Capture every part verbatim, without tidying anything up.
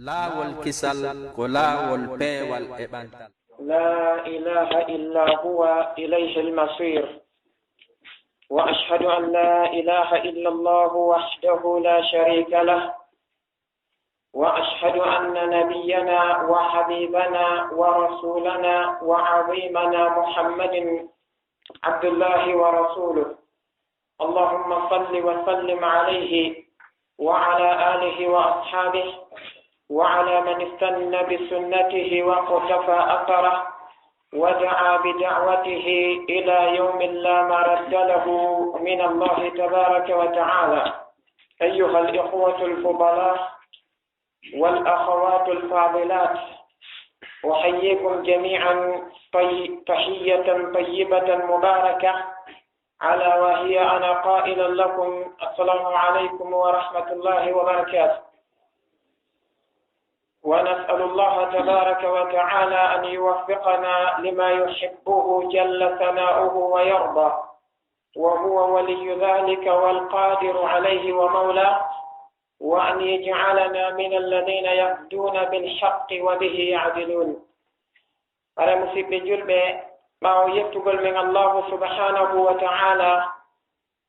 Laawol kisal ko laawol peewal e ɓantal. لا إله إلا هو إليه المصير. وأشهد أن لا إله إلا الله وحده لا شريك له. وأشهد أن نبينا وحبيبنا ورسولنا وعظيمنا محمد عبد الله ورسوله. اللهم صل وسلم عليه وعلى آله وأصحابه وعلى من استن بسنته واقتفى أثره ودعا بدعوته إلى يوم لا مرد له من الله تبارك وتعالى. أيها الإخوة الفضلاء والأخوات الفاضلات، أحييكم جميعا طي-، تحية طيبة مباركة، ألا وهي أنا قائلا لكم: السلام عليكم ورحمة الله وبركاته. ونسأل الله تبارك وتعالى أن يوفقنا لما يحبه جل ثناؤه ويرضى، وهو ولي ذلك والقادر عليه ومولاه، وأن يجعلنا من الذين يهدون بالحق وبه يعدلون. Hare musidɓe julɓe, ɓaawo yettugol men Allahu subhanahu wa ta'ala,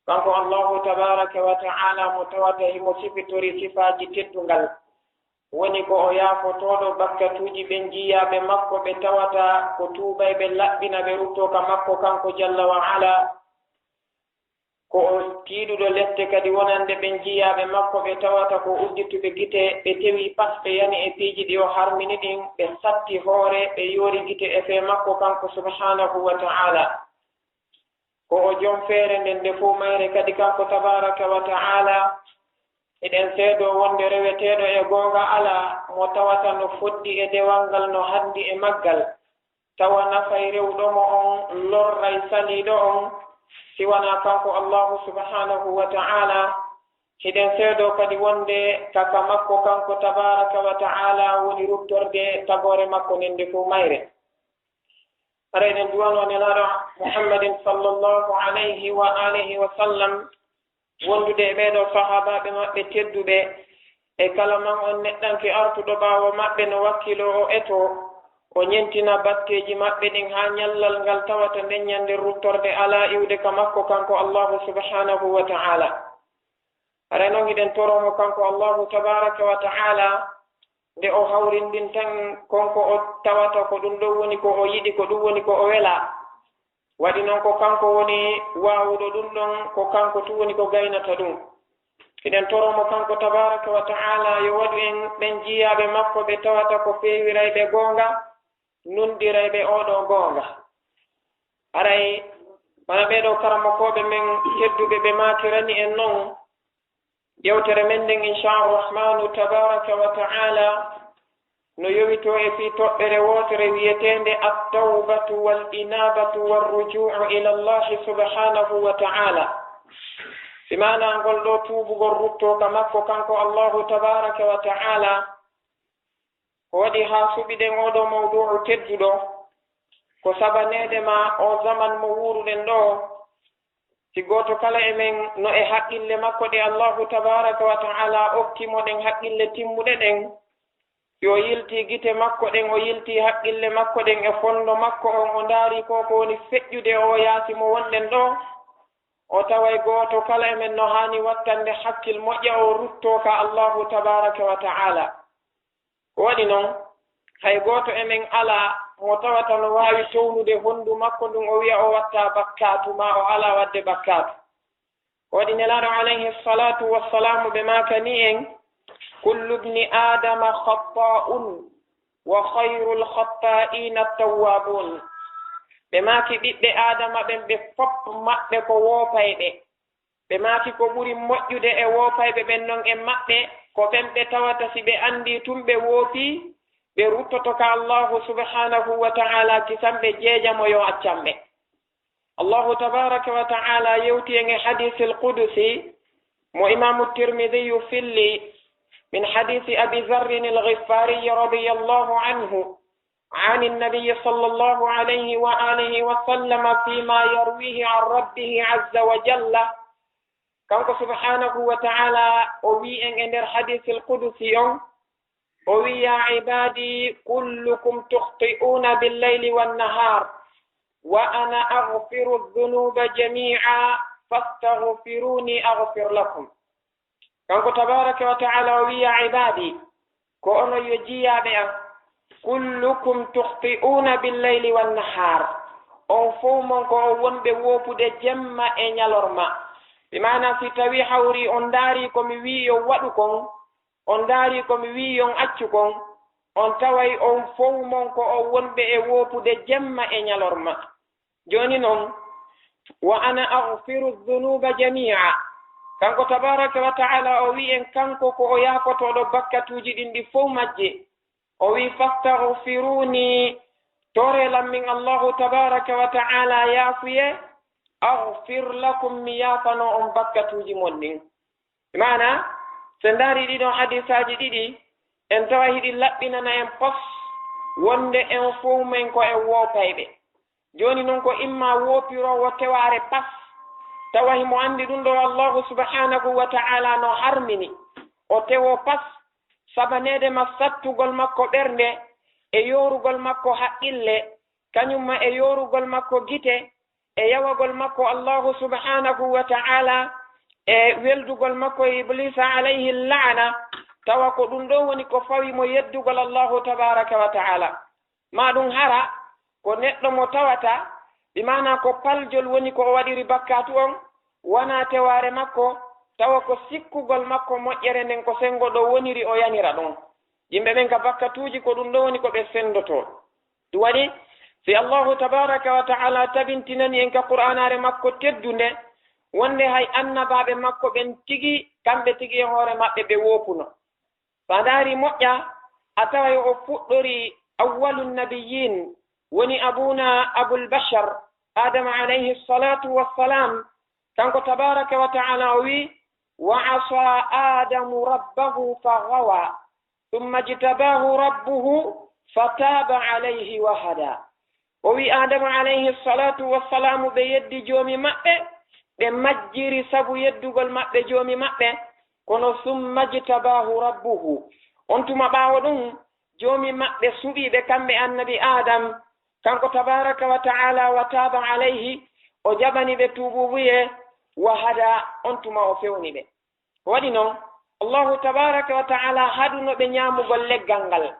kanko Allahu tabaraka wa ta'ala mo tawata himo sifitori sifaaji teddungal, woni ko o yaafotooɗo bakkatuuji ɓen jiyaaɓe makko ɓe tawata ko tuubayɓe laɓɓina ɓe ruttoo ka makko kanko jalla wa ala, ko o tiiɗuɗo lette kadi wonande ɓen jiyaaɓe makko ɓe tawata ko uddituɓe gite, ɓe tewi pas ɓe yani e piiji ɗi o harmini ɗin, ɓe satti hoore, ɓe yoori gite e fee makko kanko subhanahu wa ta'ala. Ko o jom feere nden nde fow mayre kadi kanko tabaraka wa ta'ala. Hiɗen seedoo wonde reweteeɗo e goonga alaa, mo tawata no foddi e dewal ngal no hanndi e maggal, tawa nafay rewɗo mo on, lorray saliiɗo on, si wanaa kanko Allahu subhanahu wa ta'ala. Hiɗen seedoo kadi wonde ka ka makko kanko tabaraka wa ta'ala woni ruttorde tagoore makko nden nde fow mayre. Hara eɗen duwanoo Nelaaɗo Muhammadin sallallahu alayhi wa alihi wa sallam, wondude e ɓee ɗoo sahaabaaɓe maɓɓe tedduɓe, e kala man on neɗɗanke artuɗo ɓaawo maɓɓe no wakkiloo o etoo, o ñentina batteeji maɓɓe ɗin haa ñallal ngal tawata nden ñande ruttorde alaa iwde ka makko kanko Allahu subhanahu wa ta'ala. Hara non hiɗen toroo mo kanko Allahu tabaraka wa ta'ala, nde o hawrindinta en kon ko o tawata ko ɗum ɗon woni ko o yiɗi, ko ɗum woni ko o welaa. Waɗi non ko kanko woni waawuɗo ɗum ɗon, ko kanko tun woni ko gaynata ɗum. Hiɗen toroo mo kanko tabaraka wa ta'ala yo waɗu en ɓen jiyaaɓe makko ɓe tawata ko feewirayɓe goonga, nunɗirayɓe oo ɗoo goonga. Haray, bana ɓee ɗoo karamokooɓe men tedduɓe ɓe maatirani en non, yewtere men nden, inchaa Arrahmaanu tabaaraka wa ta'aala, no yowitoo e fii toɓɓere wootere wi'eteende At-tawbatu wal inaabatu war rujuu'u ila Allaahi subhaanahu wa ta'aala. Fii maanaa ngol ɗoo tuubugol ruttoo ka makko kanko Allaahu tabaaraka wa ta'aala, ko waɗi haa suɓiɗen oo ɗoo mawduu'u tedduɗo, ko sabaneede ma oo zaman mo wuuruɗen ɗoo, si gooto kala e men no e haqqille makko ɗe Allaahu tabaaraka wa ta'aala okki mo ɗen haqqille timmuɗe ɗen, si o yiltii gite makko ɗen, o yiltii haqqille makko ɗen e fonndo makko on, o ndaarii ko ko woni feƴƴude oo yaasi mo wonɗen ɗoo, o taway gooto kala e men no haani wattande hakkil moƴƴa o ruttoo ka Allaahu tabaaraka wa ta'aala. Ko waɗi non, hay gooto e men alaa mo tawata no waawi townude honndu makko ndun, o wi'a o wattaa bakkaatu, maa o alaa waɗde bakkaatu. Ko waɗi Nelaaɗo alayhi salaatu wassalaamu ɓe maakani en, "Kullu bni Aadama khattaa'un, wa khayrul khattaa'iina tawwaabuun." Ɓe maaki, ɓiɓɓe Aadama ɓen ɓe fof maɓɓe ko woopayɓe. Ɓe maaki ko ɓuri moƴƴude e woopayɓe ɓen non e maɓɓe, ko ɓen ɓe tawata si ɓe anndii tun ɓe woopii, ɓe ruttoto ka Allaahu subhaanahu wa ta'aala kisan ɓe, jeeja mo yo accan ɓe. Allaahu tabaaraka wa ta'aala yewti en e hadiisil qudusi mo Imaamu Tirmidiyu filli, min hadiisi Abi Zarrin al-Ghifaari radiyallaahu anhu, عن النبي صلى الله عليه وآله وسلم فيما يرويه عن ربه عز وجل. Kanko subhaanahu wa ta'aala o wi'i en e nder hadiisil qudusi on, O wi, "يا عبادي كلكم تخطئون بالليل والنهار وأنا أغفر الذنوب جميعا فاستغفروني أغفر لكم." Kanko tabaraka wa ta'ala o wi, "يا عبادي, ko onon yo jiyaaɓe am, كلكم تخطئون بالليل والنهار. On fow mon ko on wonɓe woopude jemma e ñalorma." Bi maana si tawi hawri on ndaari ko mi wi yo waɗu kon, on ndaari ko mi wi yon accu kon, on taway on fow mon ko on wonɓe e woopude jemma e ñalorma. Jooni non, "وأنا أغفر الذنوب جميعا." Kanko tabaraka wa ta'ala o wi en kanko ko o yaafotooɗo bakkatuuji ɗin ɗi fow majje. O wi, "فاستغفروني, tooree lan min Allahu tabaraka wa ta'ala yaafuye, أغفر لكم, mi yaafano on bakkatuuji mon ɗin." Maana, so ndaari ɗiɗon hadisaaji ɗiɗi, en tawa hiɗi laɓɓinana en pos wonde en fow men ko en woopayɓe. Jooni non ko imma woopiroowo tewaare pas, tawa himo anndi ɗum ɗo Allahu subhanahu wa ta'ala no harmini o tewo pas, sabaneede ma sattugol makko ɓernde e yoorugol makko haqqille, kañum ma e yoorugol makko gite, e yawagol makko Allahu subhanahu wa ta'ala, e weldugol makko e Iblisa alayhi la'ana, tawa ko ɗum ɗo woni ko fawi mo yeddugol Allahu tabaraka wa ta'ala. Ma ɗum hara ko neɗɗo mo tawata, bi maana ko paljol woni ko o waɗiri bakkatu on, wona tewaare makko, tawa ko sikkugol makko moƴƴere nden ko sengo ɗo woniri o yanira ɗon. Yimɓe ɓen ka bakkatuuji ko ɗum ɗo woni ko ɓe sendoto. Ɗum waɗi, si Allahu tabaraka wa ta'ala tabintinani en ka Qur'aanaare makko teddunde, wonde hay annabaaɓe makko ɓen tigi, kamɓe tigi e hoore maɓɓe ɓe woopuno. So a ndaari moƴƴa, a taway o fuɗɗori awwalu nabiyyin, woni abuna Abul Bashar, Adama alayhi salatu wassalam, kanko tabaraka wa ta'ala o wi, "Wa asa Adamu rabbahu fa ghawa, thumma jtabahu rabbuhu fataba alayhi wa hada." O wi Adama alayhi salatu wassalamu ɓe yeddi Joomi maɓɓe, ɓe majjiri sabu yeddugol maɓɓe Joomi maɓɓe, kono summa jtabahu rabbuhu. On tuma ɓaawo ɗum, Joomi maɓɓe suɓi ɓe kamɓe annabi Adam, kanko tabaraka wa ta'ala, wa taba alayhi, o jaɓani ɓe tuubuubuyee, wa hada, on tuma o fewni ɓe. Ko waɗi non, Allahu tabaraka wa ta'ala haɗuno ɓe ñaamugol leggal ngal.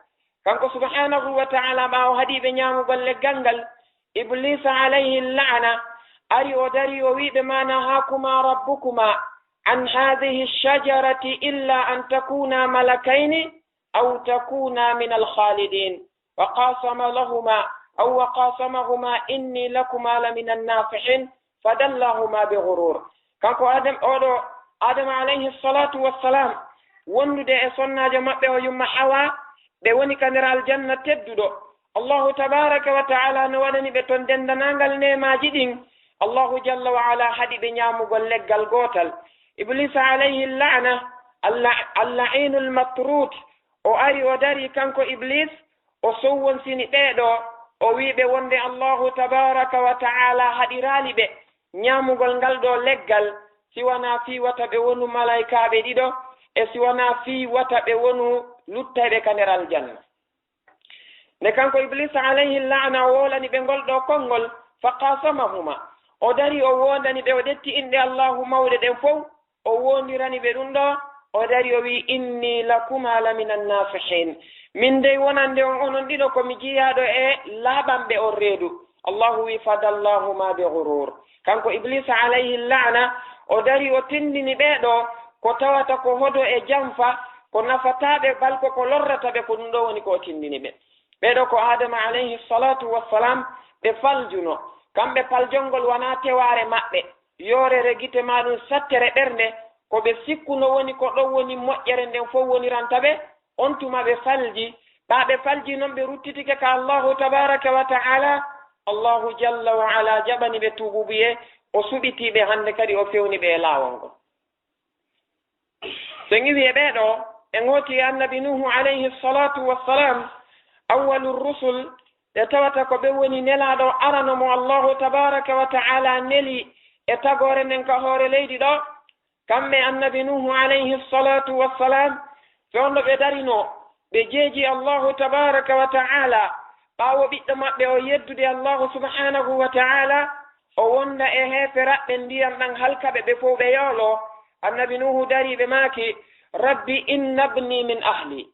Kanko subhanahu wa ta'ala ɓaawo haɗi ɓe ñaamugol leggal ngal, Iblisa alayhi la'ana ari o dari o wi ɓe, "Ma nahakuma rabbukuma an hadhihi shajarati illa an takuna malakayni aw takuna min al-khalidin." Wa qasama lahuma, aw wa qasamahuma inni lakuma la min an-nasihin, fadallahuma bi ghurur. Kanko Adam, oɗo Adama alayhi salatu wassalam, wondude e sonnaajo maɓɓe o yumma Hawa, ɓe woni ka nder aljanna tedduɗo. Allahu tabaraka wa ta'ala no waɗani ɓe ton dendanangal neemaaji ɗin. Allahu jalla wa ala haɗi ɓe ñaamugol leggal gootal. Iblisa alayhi la'na, alla-, al-la'inul matrud, o ari o dari kanko Iblis, o sowwonsini ɓee ɗoo, o wi'i ɓe wonde Allahu tabaraka wa ta'ala haɗiraali ɓe ñaamugol ngal ɗoo leggal, si wanaa fii wata ɓe wonu malaykaaɓe ɗiɗo, e si wanaa fii wata ɓe wonu luttayɓe ka nder aljanna. Nde kanko Iblisa alayhi la'na o wowlani ɓe ngol ɗoo konngol, fa qasamahuma, o dari o woondani ɓe, o ƴetti inɗe Allahu mawɗe ɗen fow, o woondirani ɓe ɗum ɗoo, o dari o wi'i, "Inni lakuma la minan nasihin." Min dey wonande on onon ɗiɗo ko mi jiyaaɗo e laaɓanɓe on reedu. Allahu wi'i, "Fadallahuma bi ghurur." Kanko Iblisa alayhi la'na, o dari o tindini ɓee ɗoo ko tawata ko hodo e janfa, ko nafataa ɓe, bal ko ko lorrata ɓe, ko ɗum ɗoo woni ko o tindini ɓe. Ɓee ɗoo ko Adama alayhi salatu wassalam ɓe faljuno. Kamɓe paljongol wanaa tewaare maɓɓe, yoorere gite maa ɗum sattere ɓernde, ko ɓe sikkuno woni ko ɗon woni moƴƴere nden fow woniranta ɓe, on tuma ɓe falji. Ɓaa ɓe falji non ɓe ruttitike ka Allahu tabaraka wa ta'ala, Allahu jalla wa ala jaɓani ɓe tuubuubuyee, o suɓitii ɓe hannde kadi o fewni ɓe e laawol ngol. So en iwii e ɓee ɗoo, en hooti e annabi Nuuhu alayhi salatu wassalam, awwalu rusul, ɓe tawata ko ɓe woni nelaaɗo arano mo Allahu tabaraka wa ta'ala neli e tagoore nden ka hoore leydi ɗoo. Kamɓe annabi Nuuhu alayhi salatu wassalam, fewndo ɓe darinoo, ɓe jeeji Allahu tabaaraka wa ta'ala, ɓaawo ɓiɗɗo maɓɓe o yeddude Allahu subhaanahu wa ta'ala, o wonda e heeferaɓɓe, ndiyan ɗan halka ɓe, ɓe fow ɓe yoolo. Annabi Nuuhu darii, ɓe maaki, "Rabbi inna ibni min ahli."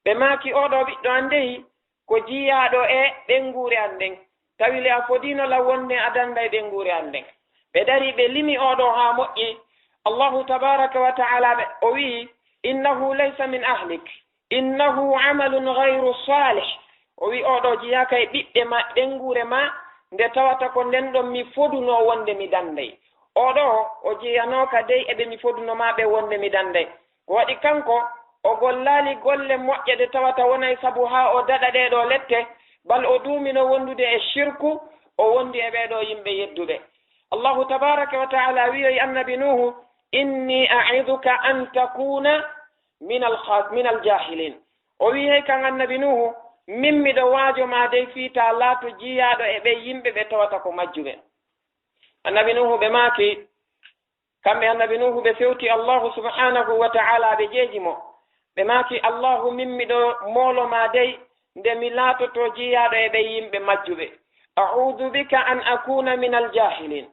Ɓe maaki, "Oo ɗoo ɓiɗɗo an dey, ko jiyaaɗo e ɓeynguure an nden. Tawi le a fodiino lan wonde a dannday ɓeynguure an nden." Ɓe darii, ɓe limi oo ɗoo haa moƴƴi. Allahu tabaaraka wa ta'ala ɓe, o wi'i, "Innahu laysa min ahlik, innahu amalun ghayru salih." O wi'i, "Oo ɗoo jeyaaka e ɓiɓɓe ma, ɓeynguure ma, nde tawata ko nden ɗon mi fodunoo wonde mi dannday. Oo ɗoo, o jeyanooka dey e ɓe mi fodunoo maa ɓe wonde mi dannday." Ko waɗi kanko, o gollaali golle moƴƴe ɗe tawata wonay sabu haa o daɗa ɗee ɗoo lette, bal o duumino wondude e shirku, o wondi e ɓee ɗoo yimɓe yedduɓe. Allahu tabaaraka wa ta'ala wi'oyi Annabi Nuuhu, "Inni a'iduka an takuna min al-kha-, min al-jahilin." O wi'i, "Hey kan Annabi Nuuhu, min miɗo waajo maa dey fii taa laato jiyaaɗo e ɓee yimɓe ɓe tawata ko majjuɓe." Annabi Nuuhu ɓe maaki, Kamɓe Annabi Nuuhu ɓe fewti Allahu subhaanahu wa ta'ala, ɓe jeeji mo. Ɓe maaki, "Allahu, min miɗo moolo maa dey, nde mi laatoto jiyaaɗo e ɓee yimɓe majjuɓe. A'uudu bika an akuuna min al-jaahiliin."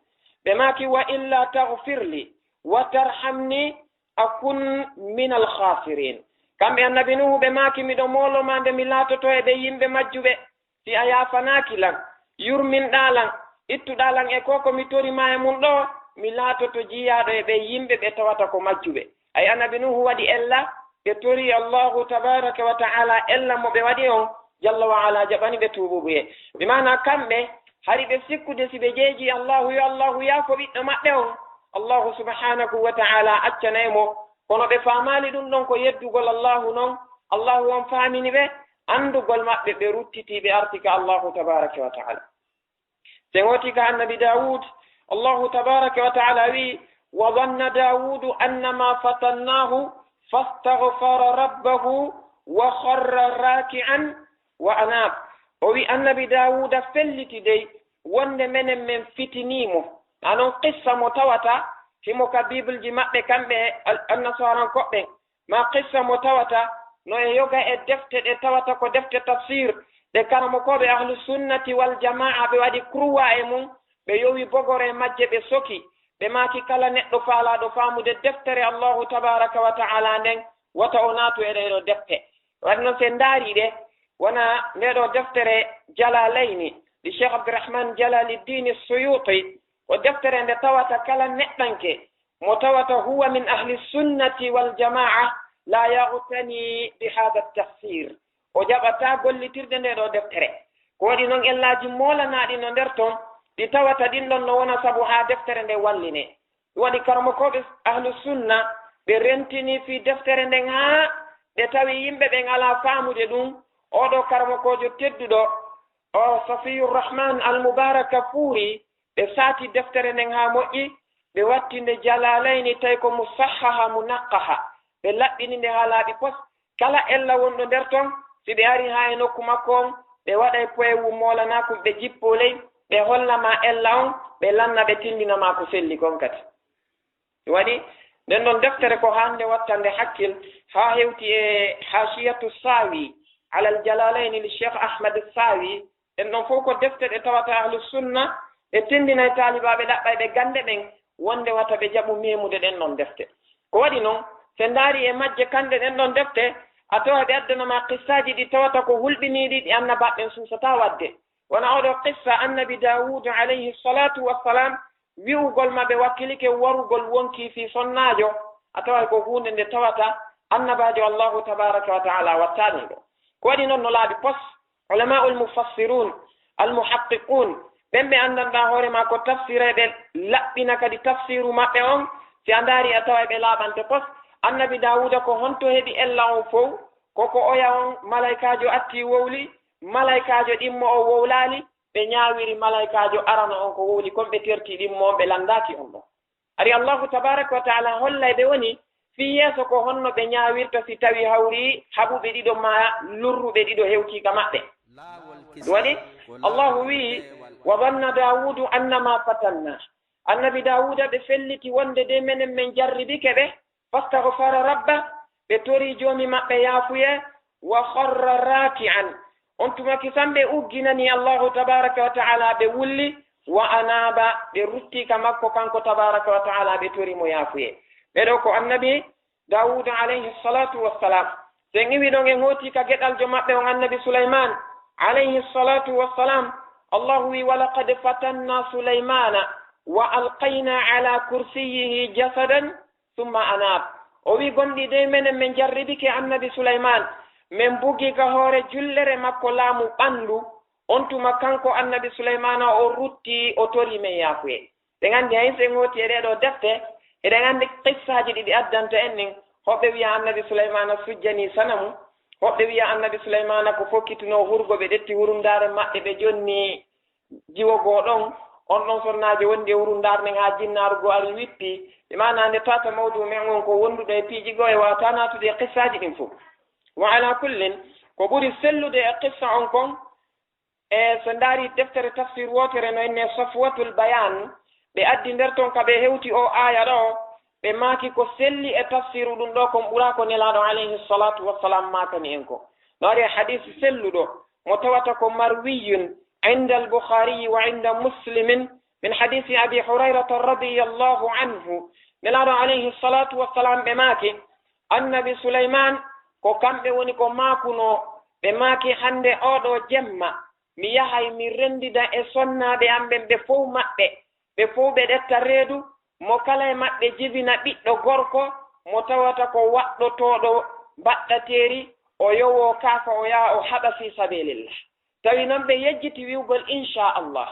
Ɓe maaki, "Wa illa taghfir li wa tarhamni akun min al-khaasiriin." Kamɓe Annabi Nuuhu ɓe maaki, "Miɗo moolo maa nde mi laatoto e ɓee yimɓe majjuɓe." Si a yaafanaaki lan, yurminɗaa lan, ittuɗaa lan e ko ko mi tori maa e mun ɗoo, mi laatoto jiyaaɗo e ɓee yimɓe ɓe tawata ko majjuɓe. Ay Annabi Nuuhu waɗi ella, ɓe tori Allahu tabaaraka wa ta'ala ella mo ɓe waɗi on, jalla wa ala jaɓani ɓe tuububuye. Bi maana kamɓe, hari ɓe sikkude si ɓe jeeji Allahu, yo Allahu yaafo ɓiɗɗo maɓɓe on, Allahu subhaanahu wa ta'ala accanay mo. Kono ɓe faamaali ɗun ɗon ko yeddugol Allahu non, Allahu on faamini ɓe, anndugol maɓɓe, ɓe ruttitii, ɓe arti ka Allahu tabaaraka wa ta'ala. Sen hooti ka Annabi Daawuud, Allahu tabaaraka wa ta'ala wi'i, "Wa zanna Daawuudu annama fatannaahu fastaghfara rabbahu wa kharra raaki'an wa anaab." O wi'i Annabi Daawuuda felliti dey wonde menen men fitinii mo. Anon qissa mo tawata himo ka Biibilji maɓɓe kamɓe al-, annasaarankoɓe ɓen. Maa qissa mo tawata no e yoga e defte ɗe tawata ko defte tafsir, ɗe karamokooɓe ahlu sunnati wal jamaa ɓe waɗi kruwa e mun, ɓe yowi bogoro e majje, ɓe soki, ɓe maaki kala neɗɗo faalaaɗo faamude deftere Allahu tabaaraka wa ta'ala nden, wata o naatu e ɗee ɗoo defte. Waɗi non, si en ndaari ɗe, wona ndee ɗoo deftere Jalaalayni, ɗi Cheikh Abdurrahman Jalaliddin Suyuti, ko deftere nde tawata kala neɗɗanke mo tawata huwa min ahli sunnati wal jamaa, la yaghtani bi hada tafsir. O jaɓataa gollitirde ndee ɗoo deftere. Ko waɗi non ellaaji moolanaaɗi no nder ton, ɗi tawata ɗin ɗon no wona sabu haa deftere nde wallinee. Ɗum waɗi karamokooɓe ahlu sunna, ɓe rentinii fii deftere nden haa ɓe tawi yimɓe ɓen alaa faamude ɗum. Oo ɗoo karamokoojo tedduɗo, o Safiyur Rahman Al Mubaraka Fuuri, ɓe saati deftere nden haa moƴƴi, ɓe watti nde Jalaalayni, tawi ko musahhaha, munaqqaha. Ɓe laɓɓini nde haa laaɓi pos. Kala ella wonɗo nder ton, si ɓe ari haa e nokku makko on, ɓe waɗay poyewu moolanaaku, ɓe jippoo ley, ɓe holla ma ella on, ɓe lanna, ɓe tindina ma ko selli kon kadi. Waɗi, nden ɗon deftere ko hannde wattande hakkil, haa hewti e Haashiyatu Saawi alal Jalaalayni li Cheikh Ahmad Saawi, ɗen ɗon fof ko defte ɗe tawata ahlu sunna, ɓe tindinay taalibaaɓe, ɗaɓɓay ɓe gannde ɓen, wonde wata ɓe jaɓu meemude ɗen ɗon defte. Ko waɗi non, si en ndaari e majje kanɗe ɗen ɗon defte, a tawa ɓe addana ma qissaaji ɗi tawata ko hulɓiniiɗi, ɗi annabaaɓe ɓen suusataa waɗde. Wona oo ɗoo qissa Annabi Daawuud alayhi salaatu wassalam, wi'ugol ma ɓe wakkilike warugol wonkii fii sonnaajo, a taway ko huunde nde tawata annabaajo Allahu tabaaraka wa ta'ala wattaa ɗum ɗoo. Ko waɗi non no laaɓi pos, ulamaa'ul mufassirun, al muhaqqiqun, ɓen ɓe anndanɗaa hoore maa ko tafsiray, ɓe laɓɓina kadi tafsiru maɓɓe on, si a ndaari a taway ɓe laaɓante pos. Annabi Daawuuda ko honto heɓi ella on fow? Ko ko oya on malaykaajo atti wowli, malaykaajo ɗimmo o wowlaali, ɓe ñaawiri malaykaajo arano on ko wowli kon, ɓe terti ɗimmo on, ɓe lanndaaki on ɗon. Hari Allahu tabaaraka wa ta'ala hollay ɓe woni fii yeeso ko honno ɓe ñaawirta si tawi hawri haɓuɓe ɗiɗo maa lurruɓe ɗiɗo hewtii ka maɓɓe. Ɗum waɗi Allahu wi'i, "Wa zanna Daawuudu annama fatanna." Annabi Daawuuda ɓe felliti wonde de menen men jarribike ɓe, "Fastaghfara rabba," ɓe torii Joomi maɓɓe yaafuye, وخر راكعا. On tuma kisan ɓe ugginani Allahu tabaraka wa ta'ala, ɓe wulli, وأناب, ɓe rutti ka makko kanko tabaraka wa ta'ala, ɓe tori mo yaafuye. Ɓe ɗo ko annabi Dawuda alayhi salatu wassalam. Sen iwi ɗon en hooti ka geɗaljo maɓɓe on annabi Sulaiman alayhi salatu wassalam. Allahu wi, ولقد فتنا سليمان وألقينا على كرسيه جسدا ثم أناب. O wi, gomɗii dey menen men jarribike annabi Sulaiman, men bugi ka hoore jullere makko laamu ɓandu, on tuma kanko annabi Sulaiman o rutti, o tori men yaafuye. Ɗen anndi hay so en hooti e ɗee ɗoo defte, eɗen anndi qissaaji ɗi ɗi addanta en ɗin. Hoɓɓe wiya annabi Sulaiman sujjanii sanamu, hoɓɓe wiya annabi Sulaiman ko fokkitunoo hurgo, ɓe ƴetti hurundaare maɓɓe, ɓe jonni jiwo goo ɗon, on ɗon sonnaajo wondi e hurundaare nden haa jinnaaru goo ari wippi. Ɓe maana nde tata mawdu men on ko wonduɗo e piiji goo e waawata naatude e qissaaji ɗin fof. Wa ala kullin, ko ɓuri sellude e qissa on kon, e so ndaari deftere tafsir wootere no innee Safwatul Bayan, ɓe addi nder ton ka ɓe hewti o aaya ɗo, ɓe maaki ko selli e tafsiru ɗum ɗo kon ɓura ko Nelaaɗo alayhi salatu wassalam maakani en ko. No ari e hadisi selluɗo, mo tawata ko marwiyun inda al-Bukhari wa inda Muslimin min hadisi Abi Hurayrata radiyallahu anhu. Nelaaɗo alayhi salatu wassalam ɓe maaki, Annabi Sulaiman, ko kamɓe woni ko maakunoo, ɓe maaki, hannde oo ɗoo jemma, mi yahay mi renndida e sonnaaɓe am ɓen ɓe fow maɓɓe, ɓe fow ɓe ƴetta reedu, mo kala e maɓɓe jibina ɓiɗɗo gorko mo tawata ko waɗɗotooɗo mbaɗɗateeri, o yowoo kaafa, o yaha o haɓa fii sabiilillah. Tawi non ɓe yejjiti wi'ugol, "Inchallah."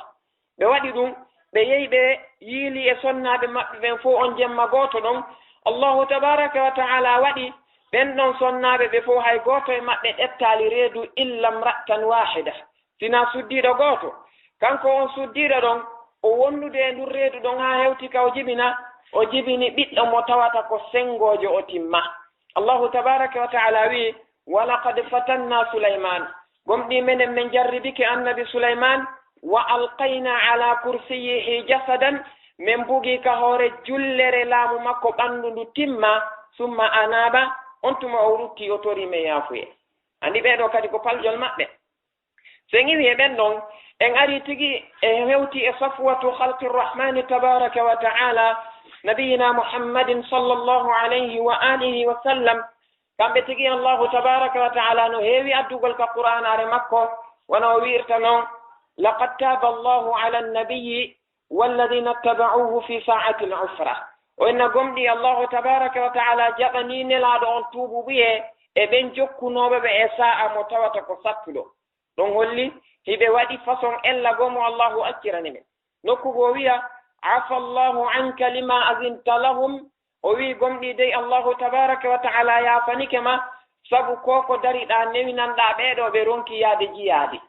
Ɓe waɗi ɗum, ɓe yehi ɓe yiili e sonnaaɓe maɓɓe ɓen fow on jemma gooto ɗon. Allahu tabaraka wa ta'ala waɗi ɓen ɗon sonnaaɓe ɓe fow hay gooto e maɓɓe ƴettaali reedu illa mra'atan wahida. Sinaa suddiiɗo gooto. Kanko on suddiiɗo ɗon, o wondude e ndun reedu ɗon haa hewti ka o jibina, o jibini ɓiɗɗo mo tawata ko sengoojo o timma. Allahu tabaraka wa ta'ala wi'i, "Wa laqad fatanna Sulayman." Gomɗii menen men jarribike annabi Sulayman, "wa alqayna ala kursiyyihi jasadan." Men bugi ka hoore jullere laamu makko ɓandu ndu timma, "summa anaba." On tuma o rutti o tori men yaafuye. Andi ɓee ɗoo kadi ko paljol maɓɓe. So en iwi e ɓen ɗon, en ari tigi e hewti e safwatu khalqi rahmani tabaraka wa ta'ala, nabiyina Muhammadin sallallahu alayhi wa alihi wa sallam. Kamɓe tigi Allahu tabaraka wa ta'ala no heewi addugol ka Qur'aanaare makko, wano o wi'irta non, "Laqad taba Allahu ala nabiyyi walladhina taba'uhu fi sa'ati al-usra." O inna gomɗii Allahu tabaraka wa ta'ala jaɓanii Nelaaɗo on tuubuɓuye e ɓen jokkunooɓe ɓe e saa'a mo tawata ko sattuɗo. Ɗon holli hiɓe waɗi façon ella goo mo Allahu accirani ɓe. Nokku goo wi'a, "Afa Allahu anka lima azinta lahum." O wi'i, "Gomɗii dey Allahu tabaraka wa ta'ala yaafanike ma, sabu ko ko dariɗaa newinanɗaa ɓee ɗoo ɓe ronki yaade jiyaade."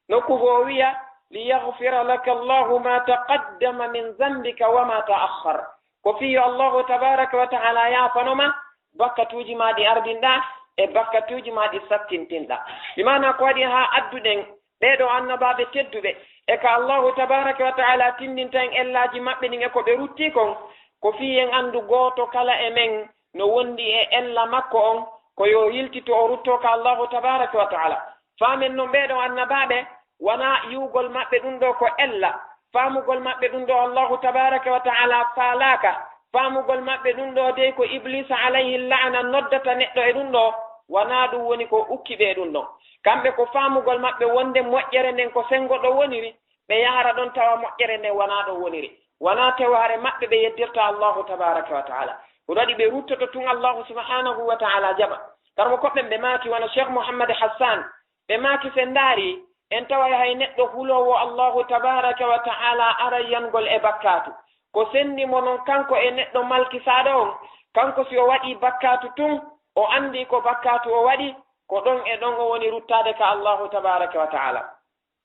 Nokku goo wi'a, "Liyaghfira laka Allahu ma taqaddama min dhanbika wa ma ta'akhkhar." Ko fii yo Allahu tabaraka wa ta'ala yaafano ma bakkatuuji maa ɗi ardinɗaa e bakkatuuji maa ɗi sattintinɗaa. Bi maana ko waɗi haa adduɗen ɓee ɗoo annabaaɓe tedduɓe, e ka Allahu tabaraka wa ta'ala tinndinta en ellaaji maɓɓe ɗin e ko ɓe ruttii kon, ko fii en anndu gooto kala e men no wondi e ella makko on, ko yo yiltito o ruttoo ka Allahu tabaraka wa ta'ala. Faamen non ɓee ɗoo annabaaɓe, wanaa yi'ugol maɓɓe ɗum ɗoo ko ella, faamugol maɓɓe ɗum ɗoo Allahu tabaraka wa ta'ala faalaaka, faamugol maɓɓe ɗum ɗoo dey ko Ibliisa alayhi la'ana noddata neɗɗo e ɗum ɗoo, wanaa ɗum woni ko ukki ɓe e ɗum ɗon. Kamɓe ko faamugol maɓɓe wonde moƴƴere nden ko senngo ɗo woniri, ɓe yahara ɗon tawa moƴƴere nden wanaa ɗo woniri. Wanaa tewaare maɓɓe ɓe yeddirta Allahu tabaraka wa ta'ala. Ko ɗum waɗi ɓe ruttoto tun Allahu subhanahu wa ta'ala jaɓa. Karmo koɓɓen ɓe maaki wano Cheikh Mouhammad Hassan, ɓe maaki se ndaari, en taway hay neɗɗo huloowo Allahu tabaraka wa ta'ala aray yangol e bakkaatu. Ko senndi mo non kanko e neɗɗo malkisaaɗo on, kanko si o waɗii bakkaatu tun, o anndii ko bakkaatu o waɗi, ko ɗon e ɗon o woni ruttaade ka Allahu tabaraka wa ta'ala.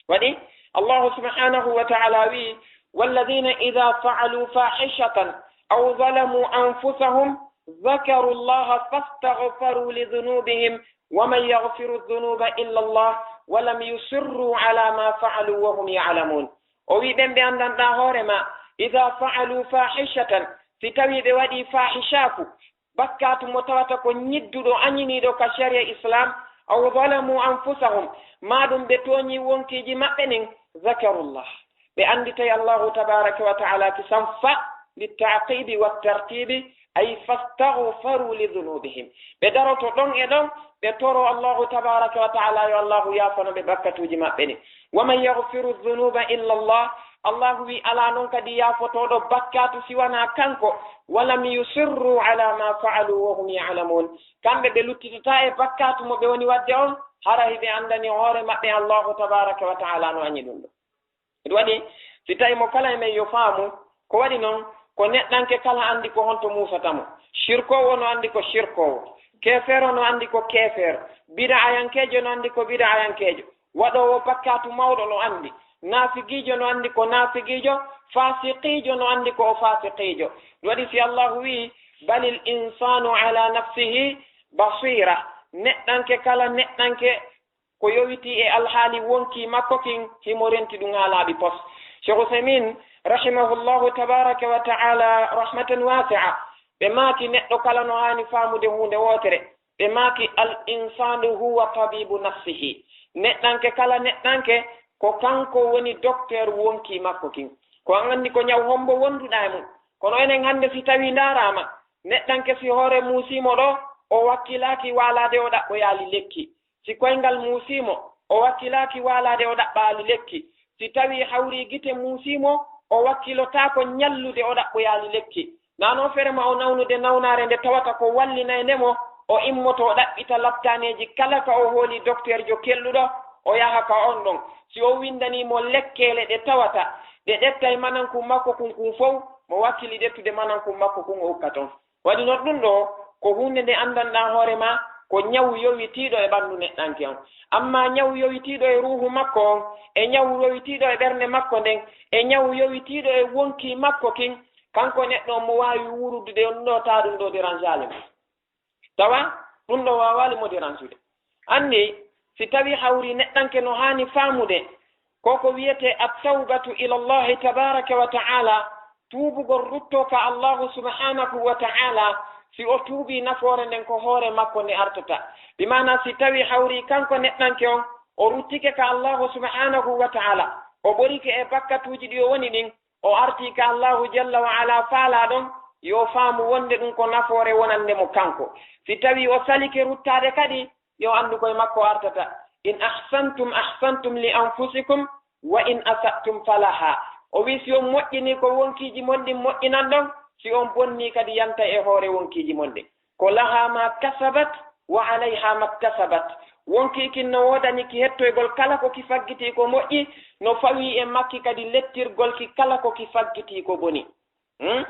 Waɗi, Allahu subhanahu wa ta'ala wi'i, "Walladhina idha fa'alu fahishatan aw zalamu anfusahum dhakaru Allaha fastaghfaru li dhunubihim wa man yaghfiru dhunuba illa Allah wa lam yusirru ala ma fa'alu wa hum ya'lamun." O wi'i ɓen ɓe anndanɗaa hoore maa, "Idha fa'alu fahishatan", si tawii ɓe waɗii fahishaaku, bakkaatu mo tawata ko ñidduɗo, añiniiɗo ka sharia Islam, أو ظلموا أنفسهم, maa ɗum ɓe tooñii wonkiiji maɓɓe ɗin, ذكروا الله, ɓe annditay Allaahu tabaaraka wa ta'aalaa kisan fa, للتعقيب والترتيب, أي فاستغفروا لذنوبهم, ɓe daroto ɗon e ɗon, ɓe toroo Allaahu tabaaraka wa ta'aalaa yo Allaahu yaafano ɓe bakkatuuji maɓɓe ɗin. ومن يغفر الذنوب إلا الله, Allaahu wi'i alaa non kadi yaafotooɗo bakkaatu si wanaa kanko. ولم يصروا على ما فعلوا وهم يعلمون, kamɓe ɓe luttitataa e bakkaatu mo ɓe woni waɗde on, hara hiɓe anndani hoore maɓɓe Allaahu tabaaraka wa ta'aalaa no añi ɗum ɗon. Ɗum waɗi, si tawi mo kala e men yo faamu, ko waɗi non, ko neɗɗanke kala anndi ko honto muusata mo. Sirkoowo no anndi ko sirkoowo, keefeero no anndi ko keefeero, bida'ayankeejo no anndi ko bida'ayankeejo, waɗoowo bakkaatu mawɗo no anndi, naafiqiijo no anndi ko naafiqiijo, faasiqiijo no anndi ko o faasiqiijo. Ɗum waɗi si Allaahu wi'i, بل الإنسان على نفسه بصيرة, neɗɗanke kala neɗɗanke ko yowitii e alhaali wonkii makko kin, himo renti ɗum haa laaɓi pos. Cheikh Uthaymin, rahimahullahu tabaaraka wa ta'aalaa rahmatan waasi'a, ɓe maaki neɗɗo kala no haani faamude huunde wootere. Ɓe maaki, الإنسان هو طبيب نفسه, neɗɗanke kala neɗɗanke ko kanko woni docteur wonkii makko kin. Ko an anndi ko ñaw hombo wonduɗaa e mum. Kono enen hannde si tawii ndaaraama, neɗɗanke si hoore muusii mo ɗoo, o wakkilaaki waalaade o ɗaɓɓoyaali lekki. Si koyngal muusii mo, o wakkilaaki waalaade o ɗaɓɓaali lekki. Si tawii hawrii gite muusii mo, o wakkilotaako ñallude o ɗaɓɓoyaali lekki. Naa non ferema o nawnude nawnaare nde tawata ko wallinayde mo, o immoto o ɗaɓɓita laptaaneeji kala ka o hooli dokteerjo kelɗuɗo, o yaha ka on ɗon. Si o winndanii mo lekkeele ɗe tawata ɗe ƴettay manankun makko kun kun fow, mo wakkili ƴettude manankun makko kun o ukka ton. Waɗi non ɗum ɗoo ko huunde nde anndanɗaa hoore maa ko ñawu yowitiiɗo e ɓanndu neɗɗanke on. Ammaa ñawu yowitiiɗo e ruuhu makko on, e ñawu yowitiiɗo e ɓernde makko nden, e ñawu yowitiiɗo e wonkii makko kin, kanko neɗɗo on mo waawi wuurudude on ɗoo taa ɗum ɗoo dérangeaali mo. Tawa ɗum ɗoo waawaali mo dérangeude. Anndi si tawii hawrii neɗɗanke no haani faamude ko ko wiyetee at-tawbatu ila Allahi tabaaraka wa ta'aalaa, tuubugol ruttoo ka Allaahu subhaanahu wa ta'aalaa, si o tuubii nafoore nden ko hoore makko nde artata. Bi maanaa si tawii hawrii kanko neɗɗanke on, o ruttike ka Allaahu subhaanahu wa ta'aalaa, o ɓorike e bakkatuuji ɗi o woni ɗin, o artii ka Allaahu jalla wa alaa faalaa ɗon, yo faamu wonde ɗum ko nafoore wonande mo kanko. Si tawii o salike ruttaade kadi, yo anndu koye makko artata. In ahsantum ahsantum li anfusikum wa in asa'tum falaha. O wi'i si on moƴƴinii ko wonkiiji mon ɗin moƴƴinan ɗon, si on bonnii kadi yanta e hoore wonkiiji mon ɗin. Ko laha ma kasabat wa alayha maktasabat. Wonkii kin no woodani ki hettoygol kala ko ki faggitii ko moƴƴi, no fawii e makki kadi lettirgol ki kala ko ki faggitii ko boni. Hmm?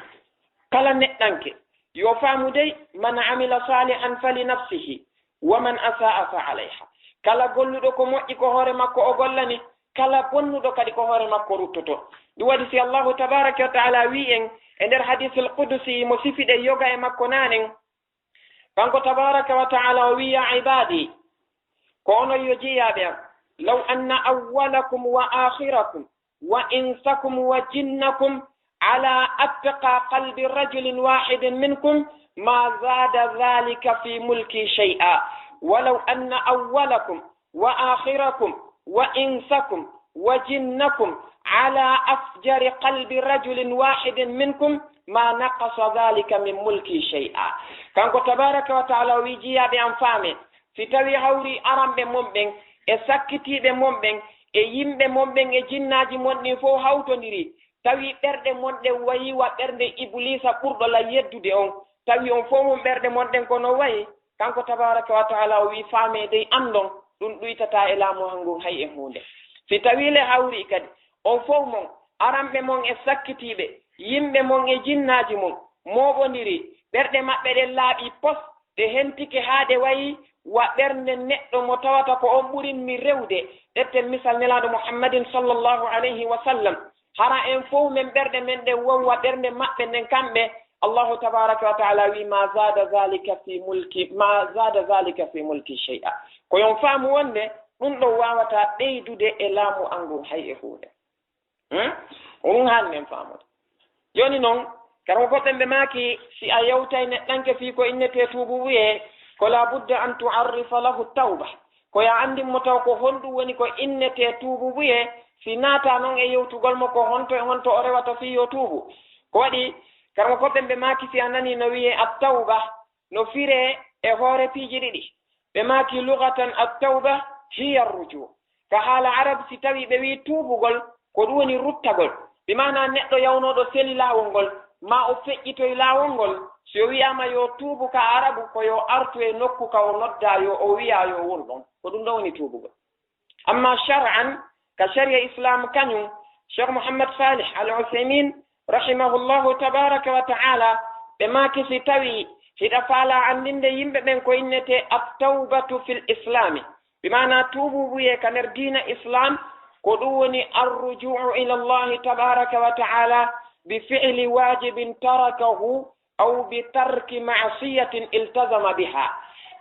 Kala neɗɗanke, yo faamu dey, man amila salihan fali nafsihi, wa man asa'a fa alayha. Kala golluɗo ko moƴƴi ko hoore makko o gollani, kala bonnuɗo kadi ko hoore makko ruttoto. Ɗum waɗi si Allahu tabaraka wa ta'ala wi'i en e nder hadisul qudusi mo sifiɗen yoga e makko naanen, kanko tabaraka wa ta'ala o wi'i, ya ibadi, ko onon yo jiyaaɓe am, law anna awwalakum wa akhirakum wa insakum wa jinnakum ala atqa qalbi rajulin wahidin minkum ma zada dhalika fi mulki shay'a. Walaw anna awwalakum wa akhirakum wa insakum wa jinnakum ala afjari qalbi rajulin wahidin minkum ma naqasa dhalika min mulki shay'a. Kanko tabaraka wa ta'ala o wi, jiyaaɓe am, faame, si tawi hawri aranɓe mon ɓen e sakkitiiɓe mon ɓen e yimɓe mon ɓen e jinnaaji mon ɗin fof hawtondiri, tawi ɓerɗe mon ɗen wayi wa ɓernde Ibuliisa ɓurɗo lan yeddude on, tawi on fof mon ɓerɗe mon ɗen ko no wayi, kanko tabaraka wa ta'ala o wi, faame dey, anndon, ɗum ɗuytataa e laamu an ngun hay e huunde. Si tawi le hawri kadi, on fof mon, aranɓe mon e sakkitiiɓe, yimɓe mon e jinnaaji mon, mooɓondiri, ɓerɗe maɓɓe ɗen laaɓi pos, ɗe hentike haa ɗe wayi wa ɓernde neɗɗo mo tawata ko on ɓurin mi rewde. Ƴetten misal Nelaaɗo Muhammadin sallallahu alayhi wa sallam. Hara en fof men ɓerɗe men ɗen won wa ɓernde maɓɓe nden kamɓe, Allahu tabaraka wa ta'ala wi, ma zada zalika fi mulki, ma zada zalika fi mulki shay'a. Ko yon faamu wonde ɗum ɗon waawata ɓeydude e laamu an ngun hay e huunde. Hmm? Ko ɗum haani men faamude. Jooni noon, kara ko goɗɗen ɓe maaki, si a yewtay neɗɗanke fii ko innetee tuubu, wiyee ko la budda an tu'arrifa lahu tawba. Ko yo anndin mo taw ko honɗum woni ko innetee tuubuubuyee, si naata noon e yewtugol mo ko honto e honto o rewata fii yo tuubu. Ko waɗi, karma ko ɓen ɓe maaki si a nanii no wiyee at-tawba, no firee e hoore piiji ɗiɗi. Ɓe maaki lugatan at-tawba hiya ar-ruju. Ka haala Arab, si tawii ɓe wii tuubugol, ko ɗum woni ruttagol. Bi maanaa neɗɗo yawnooɗo seli laawol ngol, maa o feƴƴitoy laawol ngol, si o wiyaama yo tuubu ka Arabu, ko yo artu e nokku ka o noddaa, yo o wiya yo won ɗon. Ko ɗum ɗon woni tuubugol. Amma shar'an, ka shari'a Islam kañum, Cheikh Muhammad Salih Al Uthaymin, rahimahullahu tabaraka wa ta'ala, ɓe maaki si tawii hiɗa faalaa anndinde yimɓe ɓen ko innetee at-tawbatu fil islami, bi maanaa tuubuubuyee ka nder diina Islam, ko ɗum woni arruju'u ila Allahi tabaraka wa ta'ala bi fi'li wajibin tarakahu aw bi tarki ma'siyatin iltazama biha.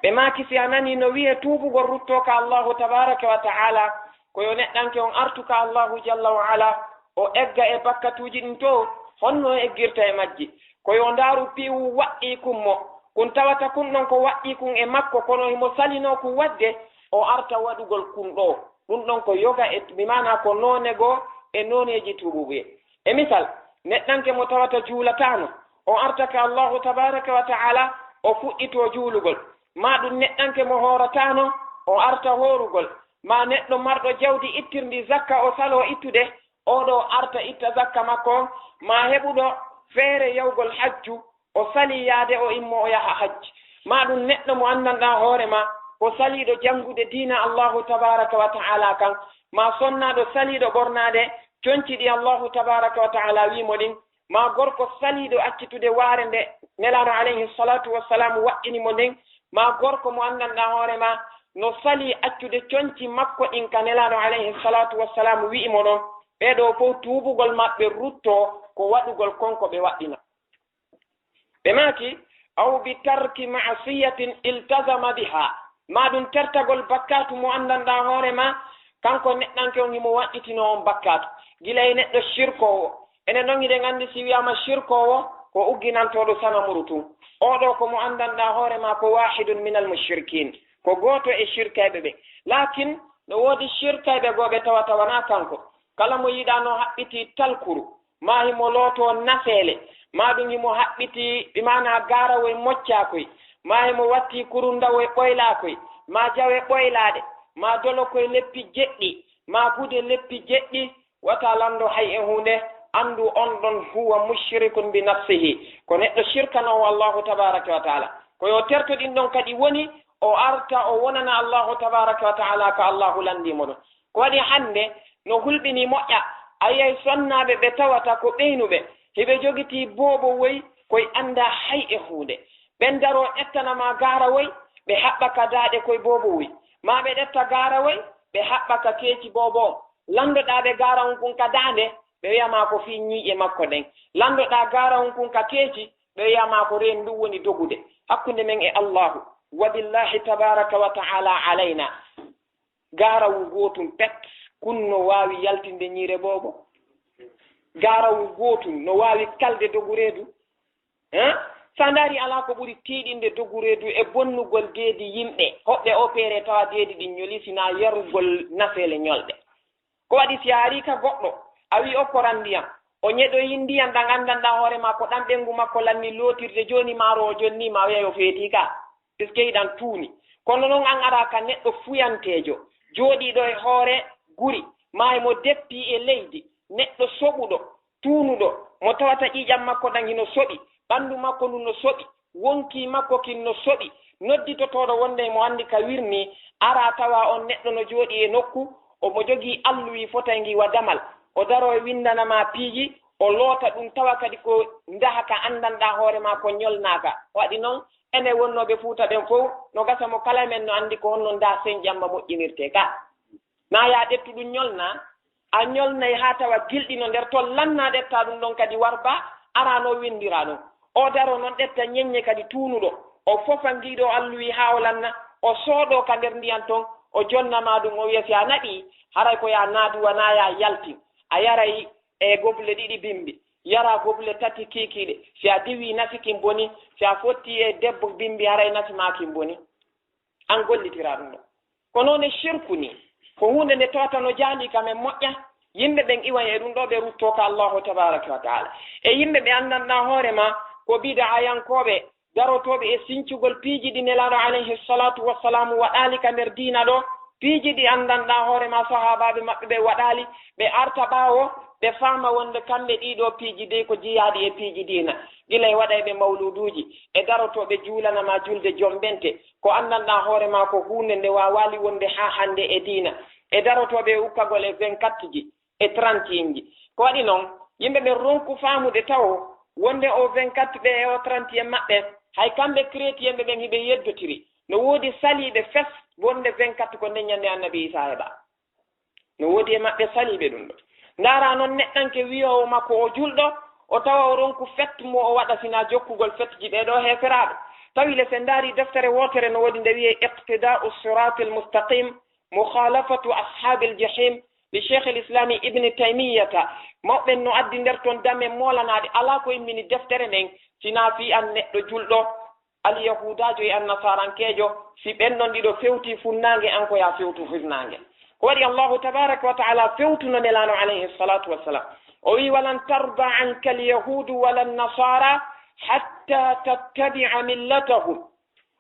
Ɓe maaki si a nanii no wiyee tuubugol ruttoo ka Allahu tabaraka wa ta'ala, ko yo neɗɗanke on artu ka Allahu jalla wa ala, o egga e bakkatuuji ɗin to, honno o eggirta e majji. Ko yo ndaaru piiwu waɗɗii kun mo, kun tawata kun ɗon ko waɗɗii kun e makko, kono himo salinoo kun waɗde, o arta waɗugol kun ɗoo. Ɗum ɗon ko yoga e, bi maanaa ko noone goo e nooneeji tuubuubuyee. E misal, neɗɗanke mo tawata juulataano, o arta ka Allahu tabaraka wa ta'ala, o fuɗɗitoo juulugol. Maa ɗum neɗɗanke mo hoorataano, o arta hoorugol. Maa neɗɗo marɗo jawdi ittirndi zakka, o saloo ittude, oo ɗoo arta itta zakka makko on. Maa heɓuɗo feere yahugol hajju, o salii yaade o immo o yaha hajji. Maa ɗum neɗɗo mo anndanɗaa hoore maa, ko saliiɗo janngude diina Allahu tabaraka wa ta'ala kan, maa sonnaaɗo saliiɗo ɓornaade conci ɗi Allahu tabaraka wa ta'ala wii mo ɗin, maa gorko saliiɗo accitude waare nde Nelaaɗo alayhi salatu wassalam waɗɗini mo nden, maa gorko mo anndanɗaa hoore maa no salii accude conci makko ɗin ka Nelaaɗo alayhi salatu wassalam wi'i mo ɗon, ɓee ɗoo fow tuubugol maɓɓe ruttoo ko waɗugol kon ko ɓe waɗɗina. Ɓe maaki, aw bi tarki ma'siyatin iltazama biha, maa ɗum tertagol bakkaatu mo anndanɗaa hoore maa, kanko neɗɗanke on himo waɗɗitinoo on bakkaatu. Gila e neɗɗo shirkoowo, enen non hiɗen anndi si wiyaama shirkoowo, ko ugginantooɗo sanamuru tun. Oo ɗoo ko mo anndanɗaa hoore maa ko waahidun minal mushrikiin, ko gooto e shirkayɓe ɓe. Laakin, no woodi shirkayɓe goo ɓe tawata wanaa kanko. Kala mo yiɗaa no haɓɓitii talkuru, maa himo lootoo nafeele, maa ɗum himo haɓɓitii, bi maanaa gaarawoy moccaakoy, maa himo wattii kurundawoy ɓoylaakoy, maa jawe ɓoylaaɗe, maa dolokoy leppi jeɗɗi, maa gude leppi jeɗɗi, wata lanndo hay e huunde, anndu on ɗon huwa mushrikun bi nafsihi, ko neɗɗo shirkanoowo Allahu tabaraka wa taala. Ko yo terto ɗin ɗon kadi woni, o arta o wonana Allahu tabaraka wa taala ka Allahu lanndii mo ɗon. Ko waɗi hannde, no hulɓinii moƴƴa, a yi'ay sonnaaɓe ɓe tawata ko ɓeynuɓe, hiɓe jogitii boobo woy koy anndaa hay e huunde. Ɓen daroo ƴettana maa gaara woy, ɓe haɓɓa ka daaɗe koy boobo woy. Maa ɓe ƴetta gaara woy, ɓe haɓɓa ka keeci boobo on. Lanndoɗaa ɓe gaara on kun ka daande, ɓe wi'a maa ko fii ñiiƴe makko ɗen. Lanndoɗaa gaara on kun ka keeci, ɓe wi'a maa ko reen ndun woni dogude hakkunde men e Allaahu. Wa billaahi tabaaraka wa ta'aalaa alaynaa. Gaarawu gootun pet, kun no waawi yaltinde ñiire boobo? Gaarawu gootun no waawi kalde dogu reedu? Hein? So a ndaari, alaa ko ɓuri tiiɗinde dogu reedu e bonnugol deedi yimɓe. Hoɓɓe opéré tawa deedi ɗin ñolii, si naa yarugol nafeele ñolɗe. Ko waɗi si a arii ka goɗɗo, a wi'i okkoran ndiyam, o ñeɗoyi ndiyam ɗam anndanɗaa hoore maa ko ɗam ɓeyngu makko lanni lootirde, jooni maaro o jonnii ma, a wi'ay o feetii ka. Piske hiɗan tuuni. Kono non an araa ka neɗɗo fuyanteejo, jooɗiiɗo e hoore guri, maa himo deppii e leydi, neɗɗo soɓuɗo, tuunuɗo, mo tawata ƴiiƴam makko ɗam hino soɓi, ɓanndu makko ndun no soɓi, wonkii makko kin no soɓi, nodditotooɗo wonde himo anndi ka wirnii, araa tawa on neɗɗo no jooɗii e nokku, omo jogii alluwii fotayngii wa damal, o daroo e winndana maa piiji, o loota ɗun tawa kadi ko ndaha ka anndanɗaa hoore maa ko ñolnaaka. Waɗi non, enen wonnooɓe Fuuta ɓen fow, no gasa mo kala e men no anndi ko honno ndaa sen ƴamma moƴƴinirtee ka. Naa yaa ƴettu ɗun ñolnaa, a ñolnay haa tawa gilɗi no nder ton, lannaa ƴettaa ɗun ɗon kadi warba, araa no winndiraa ɗun. O daroo non ƴetta ñeññe kadi tuunuɗo, o fofa ngii ɗoo alluwii haa o lanna, o sooɗoo ka nder ndiyan ton, o jonna maa ɗun, o wi'a si a naɓii, haray ko yaa naadu wa naa yaa yaltin. A yaray e gobule ɗiɗi bimbi, yaraa gobule tati kiikiiɗe. Si a diwii nafi kin boni, si a fottii e debbo bimbi, haray nafi maa kin boni. An gollitiraa ɗun ɗon. Ko noon e shirku ni, ko huunde nde tawata no jaalii kam e moƴƴa, yimɓe ɓen iwan e ɗum ɗo, ɓe ruttoo ka Allahu tabaaraka wa taala. E yimɓe ɓe anndanɗaa hoore ma ko bid'ayankooɓe, darotooɓe e sincugol piiji ɗi Nelaaɗo alayhi salaatu wassalaamu waɗaali ka nder diina ɗo, piiji ɗi anndanɗaa hoore ma sahaabaaɓe maɓɓe ɓe waɗaali, ɓe arta ɓaawo, ɓe faama wonde kamɓe ɗii ɗoo piiji dey ko jiyaaɗi e piiji diina, gila e waɗayɓe mawluuduuji, e darotooɓe juulana ma julde jommbente, ko anndanɗaa hoore ma ko huunde nde waawaali wonde haa hannde e diina, e darotooɓe e ukkagol e vingt-quatre ji, e trente et un ji. Ko waɗi noon, yimɓe ɓen ronku faamude tawo wonde o vingt-quatre ɓe e o trente et un maɓɓe, hay kamɓe chrétien ɓe ɓen hiɓe yeddotiri. No woodi saliiɓe fes wonde vingt-quatre ko nden ñande Annabi Iisaa heɓa. No woodi e maɓɓe saliiɓe ɗum ɗo. Ndaara noon neɗɗanke wiyoowo makko o julɗo, o tawa o ronku fête mo o waɗa sina jokkugol fête ji ɓee ɗoo heeferaaɓe. Tawi le sen ndaari deftere wootere no woodi nde wiyee Iqtidaa'u Siraatil Mustaqim, Mukhalafatu Ashaabil Jahim, li Sheikhil Islami Ibni Taymiyata, mawɓe no addi nder ton dame moolanaaɗe, alaa ko immini deftere nden, sinaa fii an neɗɗo julɗo, alyahuudaajo e annasarankeejo, si ɓen ɗon ɗiɗo fewtii funnaange, an ko yaa fewtu hirnaange. Ko waɗi Allahu tabaaraka wa taala fewtuno Nelaaɗo alayhi salaatu wassalam. O wi'i, "Walan tarda anka alyahuudu wala annasaara hatta tattabi'a millatahum."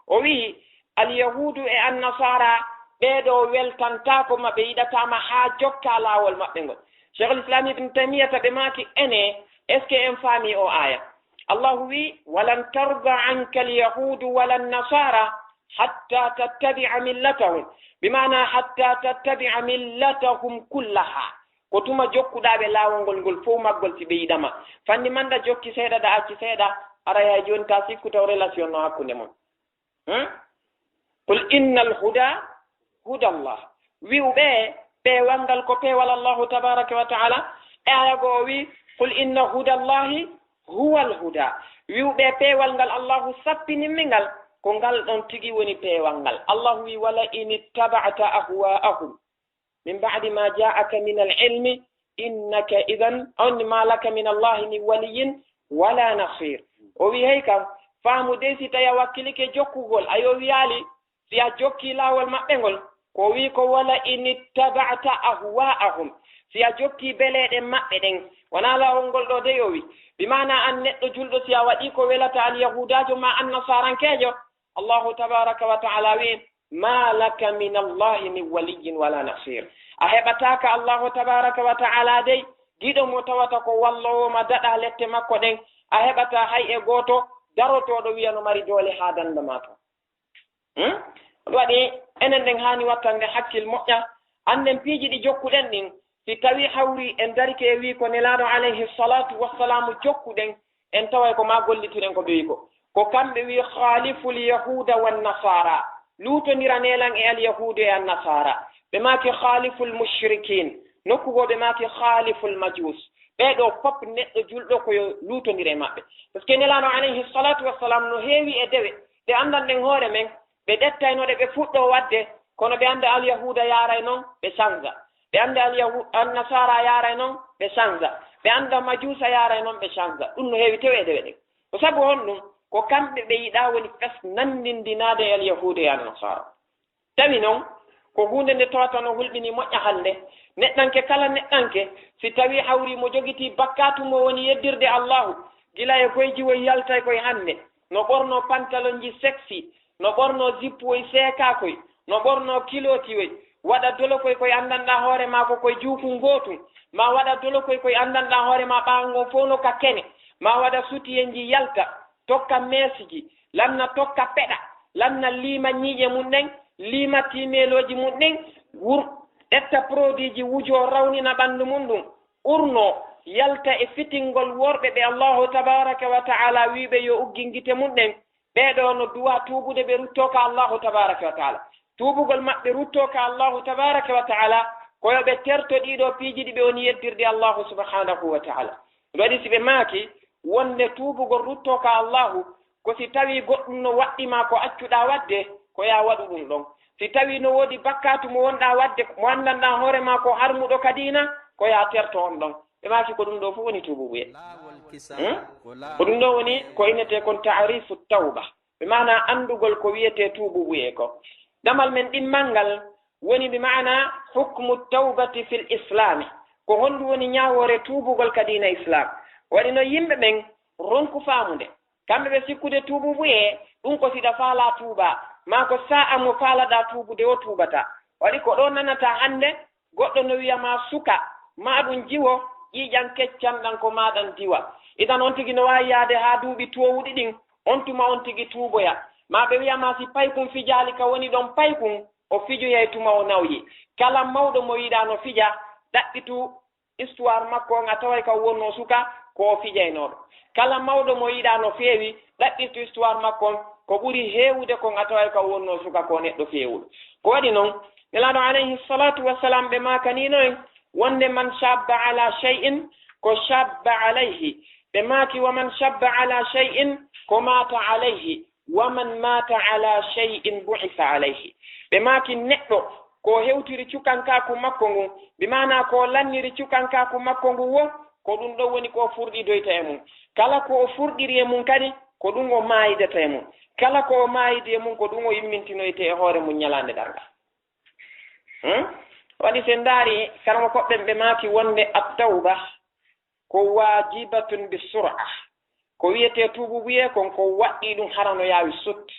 O wi'i, "Alyahuudu e annasaara, ɓee ɗoo weltantaako ma, ɓe yiɗataa ma haa jokkaa laawol maɓɓe ngol." Cheikhul Islam Ibn Taymiyata ɓe maaki, ene, est-ce que en faami o aaya? Allahu wi'i, "Walan tarda anka alyahuudu wala annasaara hatta tattabi'a millatahum." Bi maana, "Hatta tattabi'a millatahum kullaha." Ko tuma jokkuɗaa ɓe laawol ngol, ngol fow maggol si ɓe yiɗa ma. Fanni manda jokki seeɗa, ɗa acci seeɗa, ara hay jooni ta sikku taw relation no hakkunde mon. Hmm? Qul innal huda hudallah. Wi'u ɓe peewal ngal ko peewal Allahu tabaaraka wa ta'ala. E aya goo o wi'i, "Qul inna hudallahi huwal huda." Wi'u ɓe peewal ngal Allahu sappinimmi ngal, ko ngal ɗon tigi woni peewal ngal. Allahu wi'i, "Wala in ittaba'ta ahwa'ahum min ba'di ma ja'aka minal ilmi innaka idhan, on ma laka min Allahi min waliyyin wala nasir." O wi'i, hey kam, faamu dey si tawi a wakkilike jokkugol, a yo wiyaali, si a jokki laawol maɓɓe ngol, ko o wi'i ko, "Wala in ittaba'ta ahwa'ahum." Si a jokki beleeɗe maɓɓe ɗen, wonaa laawol ngol ɗo dey o wi'i. Bi maana an neɗɗo julɗo, si a waɗi ko welata alyahuudaajo ma annasarankeejo, Allahu tabaaraka wa ta'ala wi'i, "Ma laka min Allahi min waliyyin wala nasir." A heɓataaka Allahu tabaaraka wa ta'ala dey giɗo mo tawata ko walloowo ma daɗa lette makko ɗen. A heɓataa hay e gooto darotooɗo wi'a no mari doole haa danda ma to. Hmm? Ɗum waɗi enen ɗen haani wattande hakkil moƴƴa. Annden piiji ɗi jokkuɗen ɗin, si tawi hawri en darike e wii ko Nelaaɗo alayhi salatu wassalamu jokkuɗen, en taway ko ma gollitiren ko ɓe wi ko. Ko kamɓe wi, "Khaliful yahuda wan nasara." Luutondira neelan e al yahudu e an nasara. Ɓe maaki, "Khaliful mushrikin." Nokku goo ɓe maaki, "Khaliful majus." Ɓee ɗoo fop neɗɗo julɗo ko yo luutondire e maɓɓe. Parce que Nelaaɗo alayhi salatu wassalam no heewi e dewe ɗe anndanɗen hoore men, ɓe ɗettayno ɗe, ɓe fuɗɗoo waɗde, kono ɓe annda al yahuda yaaray noon, ɓe sanza. Ɓe annda al yahu-, an nasara yaaray noon, ɓe sanza. Ɓe annda majuusa yaaray noon, ɓe sanza. Ɗum no heewi tew e dewe ɗen. Ko sabu honɗum? Ko kamɓe ɓe yiɗaa woni fes nanndindinaade e al yahuda e an nasara. Tawi noon, ko huunde nde tawata no hulɓinii moƴƴa hannde. Neɗɗanke kala neɗɗanke, si tawii hawrii mo jogitii bakkaatu mo woni yeddirde Allaahu, gila e koye jiwoy yaltay koye hannde, no ɓornoo pantalonji sexy, no ɓornoo zippuwoy seekaakoy, no ɓornoo kilootiwoy, waɗa dolokoy koye anndanɗaa hoore maa ko koye juuku ngootu, maa waɗa dolokoy koye anndanɗaa hoore maa ɓaawo ngon fof no ka kene, maa waɗa sutiyenji yalta, tokka meesiji, lanna tokka peɗa, lanna liima ñiiƴe mum ɗen, liima tiimeelooji mum ɗin, wur-, ƴetta produitji wujoo rawnina ɓanndu mum ɗum, urnoo, yalta e fitingol worɓe ɓe Allaahu tabaaraka wa ta'aalaa wiiɓe yo uggin gite mum ɗen, ɓee ɗoo no duwaa tuubude ɓe ruttoo ka Allaahu tabaaraka wa ta'aalaa. Tuubugol maɓɓe ruttoo ka Allaahu tabaaraka wa ta'aalaa, ko yo ɓe terto ɗii ɗoo piiji ɗi ɓe woni yeddirde Allaahu subhaanahu wa ta'aalaa. Ɗum waɗi si ɓe maaki wonde tuubugol ruttoo ka Allaahu, ko si tawii goɗɗum no waɗɗi ma ko accuɗaa waɗde, ko yaa waɗu ɗum ɗon. Si tawii no woodi bakkaatu mo wonɗaa waɗde, mo anndanɗaa hoore maa ko harmuɗo ka diina, ko yaa terto on ɗon. Ɓe maaki ko ɗum ɗoo fof woni tuububuye. Hmm? Ko ɗum ɗoo woni ko innetee kon ta'rifu tawba. Ɓe maanaa anndugol ko wiyetee tuububuye ko. Damal men ɗimmal ngal, woni bi maana hukmu tawbati fil islami. Ko honɗum woni ñaawoore tuubugol ka diina islam? Waɗi no yimɓe ɓen ronku faamude. Kamɓe ɓe sikkude tuububuye, ɗum ko si ɗa faalaa tuuba, maa ko saa'a mo faalaɗaa tuubude o tuubata. Waɗi ko ɗo nanata hannde, goɗɗo no wiya ma suka, maa ɗum jiwo, ƴiiƴan keccan ɗan ko maa ɗan diwa. Idan on tigi no waawi yaade haa duuɓi toowuɗi ɗin, on tuma on tigi tuuboya. Maa ɓe wiya ma si paykun fijaali ka woni ɗon paykun, o fijoyay tuma o nawyi. Kala mawɗo mo yiɗaa no fija, ɗaɓɓitu histoire makko on a taway ka wonnoo suka ko o fijaynooɗo. Kala mawɗo mo yiɗaa no feewi, ɗaɓɓitu histoire makko on ko ɓuri heewude kon a taway ka wonnoo suka ko neɗɗo feewuɗo. Ko waɗi non, Nelaaɗo alayhi salatu wassalam ɓe maakaniino en wonde man shabba ala shay'in ko shabba alayhi. Ɓe maaki wa man shabba ala shay'in ko maata alayhi. Wa man maata ala shay'in bu'itha alayhi. Ɓe maaki neɗɗo ko hewtiri cukankaaku makko ngun, bi maana ko lanniri cukankaaku makko ngun wo, ko ɗum ɗon woni ko furɗidoyta e mum. Kala ko o furɗiri e mum kadi, ko ɗum o maayidata e mum. Kala ko o maayidi e mum, ko ɗum o immintinoyte e hoore mum ñalaande darngal. Hmm? Waɗi sen ndaari, karamokooɓe ɓe maaki wonde at-tawba ko waajibatun bi sur'a. Ko wiyetee tuububuye kon ko waɗɗii ɗum hara no yaawi sut.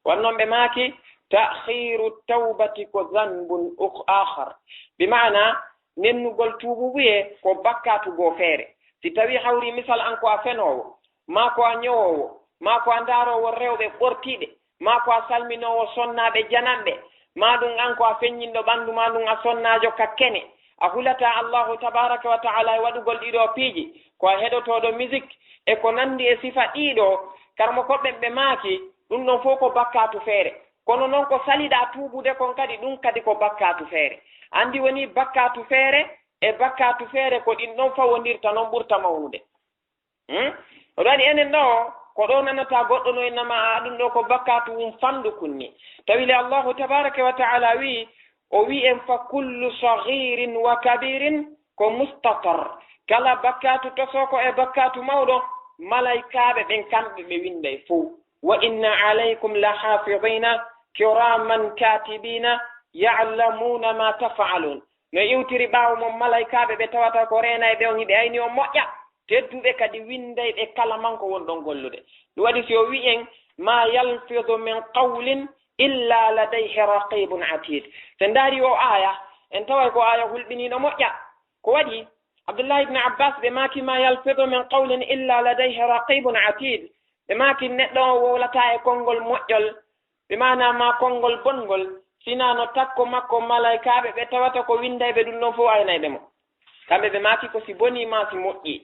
Wannon ɓe maaki, ta'khiru tawbati ko zanbun uk-, akhar. Bi maana, nennugol tuububuye ko bakkaatu goo feere. Si tawii hawri misal an ko a fenoowo, maa ko a ñowoowo, maa ko a ndaaroowo rewɓe ɓortiiɓe, maa ko a salminoowo sonnaaɓe jananɓe, maa ɗum an ko a feññinɗo ɓanndu maa ndun a sonnaajo ka kene, a hulataa Allaahu tabaaraka wa ta'aala e waɗugol ɗii ɗoo piiji, ko a heɗotooɗo musique e ko nanndi e sifa ɗii ɗoo, karamokooɓe ɓe maaki, ɗum ɗon fof ko bakkaatu feere. Kono noon ko saliɗaa tuubude kon kadi, ɗum kadi ko bakkaatu feere. Anndi woni bakkaatu feere e bakkaatu feere ko ɗin ɗon fawondirta noon ɓurta mawnude. Hmm? Oɗo waɗi enen ɗo, ko ɗo nanata goɗɗo no innama a ɗum ɗo ko bakkaatu wum fanɗu kunni. Tawi le Allahu tabaraka wa ta'ala wi, o wi en fa kullu saghirin wa kabirin ko mustatar. Kala bakkaatu tosoko e bakkaatu mawɗo, malaykaaɓe ɓen kamɓe ɓe winday fow. Wa inna alaykum la hafidina kiraman katibina ya'lamuna ma taf'alun. No iwtiri ɓaawo mon malaykaaɓe ɓe tawata ko reenayɓe on, hiɓe ayni on moƴƴa, tedduɓe kadi winndayɓe kala man ko wonɗon gollude. Ɗum waɗi si o wi'en, "Ma yalfidu min qawlin illa ladayhi raqibun atid." So en ndaari o aaya, en taway ko aaya hulɓiniiɗo moƴƴa. Ko waɗi Abdullahi ibn Abbas ɓe maaki, "Ma yalfidu min qawlin illa ladayhi raqibun atid." Ɓe maaki, neɗɗo on wowlataa e konngol moƴƴol, bi maanaa maa konngol bonngol, sinaa no takko makko malaykaaɓe ɓe tawata ko winndayɓe ɗum ɗon fof aynayɓe mo. Kamɓe ɓe maaki ko si bonii maa si moƴƴii.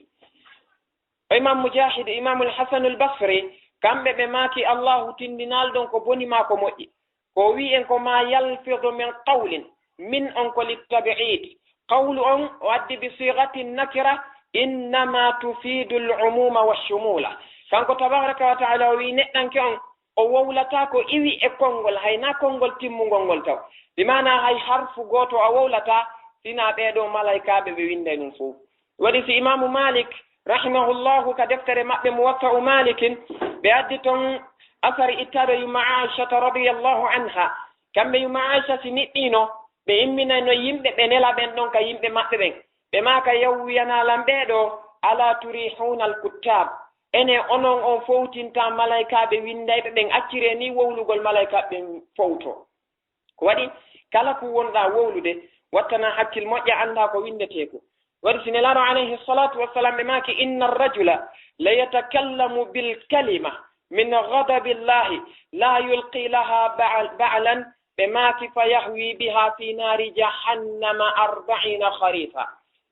O Imam Mujahid, Imamul Hasanul Basri, kamɓe ɓe maaki Allahu tindinaal ɗon ko boni maa ko moƴƴi. Ko o wi'i en ko ma yalfidu min qawlin, min on ko littabi'id. Qawlu on o addi bi sighati nakira, innama tufidu al-umuma wa shumula. Kanko tabaraka wa ta'ala o wi'i neɗɗanke on, o wowlata ko iwi e konngol, hay na konngol timmungol ngol taw. Bi maana hay harfu gooto a wowlata, sina ɓee ɗoo malaykaaɓe ɓe winnday ɗum fow. Waɗi si Imaamu Malik, rahimahullahu, ka deftere maɓɓe Muwatta'u Malikin, ɓe addi ton asari ittaaɗo yumma Aishata radiyallahu anha. Kamɓe yumma Aisha si niɗɗiino, ɓe imminayno yimɓe ɓe nela ɓen ɗon ka yimɓe maɓɓe ɓen. Ɓe maaka, "Yaw wiyanaa lan ɓee ɗoo, ala turihuna al-kuttab. Ene onon on fowtinta malaykaaɓe winndayɓe ɓen, acciree ni wowlugol malaykaaɓe ɓen fowto." Ko waɗi kala ko wonɗaa wowlude, wattana hakkil moƴƴa, anndaa ko winndeteeku. Waɗi si Nelaaɗo alayhi salatu wassalam ɓe maaki, "Inna rajula la yatakallamu bil kalima min ghadabillahi la yulqi laha ba'al-, ba'lan," ɓe maaki, "fa yahwi biha fi nari jahannama arba'ina kharifa."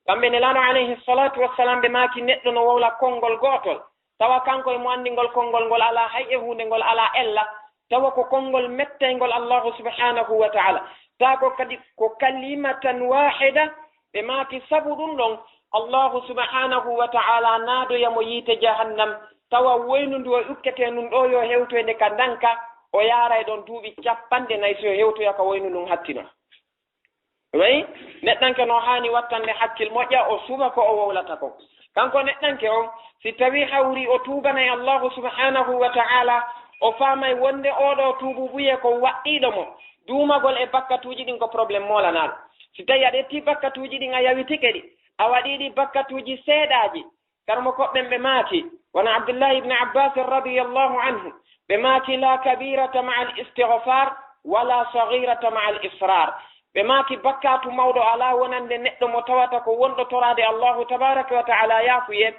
Kamɓe Nelaaɗo alayhi salatu wassalam ɓe maaki, neɗɗo no wowla konngol gootol, tawa kanko e mo anndi ngol konngol ngol alaa hay e huunde, ngol alaa ella, tawa ko konngol mettayngol Allahu subhanahu wa ta'ala, tawa ko kadi ko kalimatan wahida, ɓe maaki sabu ɗum ɗon Allahu subhanahu wa ta'ala naadoya mo yiite jahannam, tawa woynundu o ukkete nun ɗo yo hewtoyde ka ndanka, o yaaray ɗon duuɓi cappanɗe nayi si o hewtoya ka woynu ndun hattino. Wey, neɗɗanke no haani wattande hakkil moƴƴa, o suɓa ko o wowlata kon. Kanko neɗɗanke on, si tawi hawri o tuubanay Allahu subhanahu wa ta'ala, o faamay wonde oo ɗoo tuububuye ko waɗɗiiɗo mo, Duumagol e bakkatuuji ɗin ko problème moolanaaɗo. Si tawii aɗa ƴetti bakkatuuji ɗin a yawitike ɗi, a waɗii ɗi bakkatuuji seeɗaaji, karmo koɓɓen ɓe maaki, wano Abdullahi ibn Abbas radiyallahu anhu, ɓe maaki, "La kabirata ma'al istighfar, wala saghirata ma'al israr." Ɓe maaki, "Bakkaatu mawɗo alaa wonande neɗɗo mo tawata ko wonɗo toraade Allahu tabaraka wa ta'ala yaafuyee.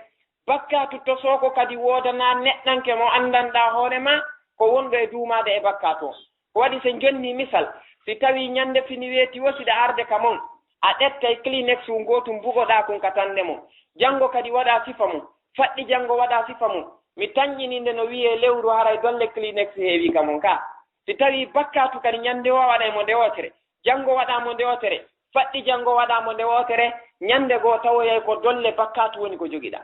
Bakkaatu tosooko kadi woodanaa neɗɗanke mo anndanɗaa hoore maa ko wonɗo e duumaade e bakkaatu on." Ko waɗi, so en jonnii misal, si tawii ñande fini weeti woo, si ɗa arde ka mon, a ƴettay Kleenex ngootu mbugoɗaa kun ka tande mon. Janngo kadi waɗaa sifa mun, faɗɗi janngo waɗaa sifa mun. Mi tanƴinii nde no wi'ee lewru, haray dolle Kleenex heewii ka mon ka. Si tawii bakkaatu kadi ñande woo a waɗay mo nde wootere, janngo waɗaa mo nde wootere, faɗɗi janngo waɗaa mo nde wootere, ñande goo tawoyay ko dolle bakkaatu woni ko jogiɗaa.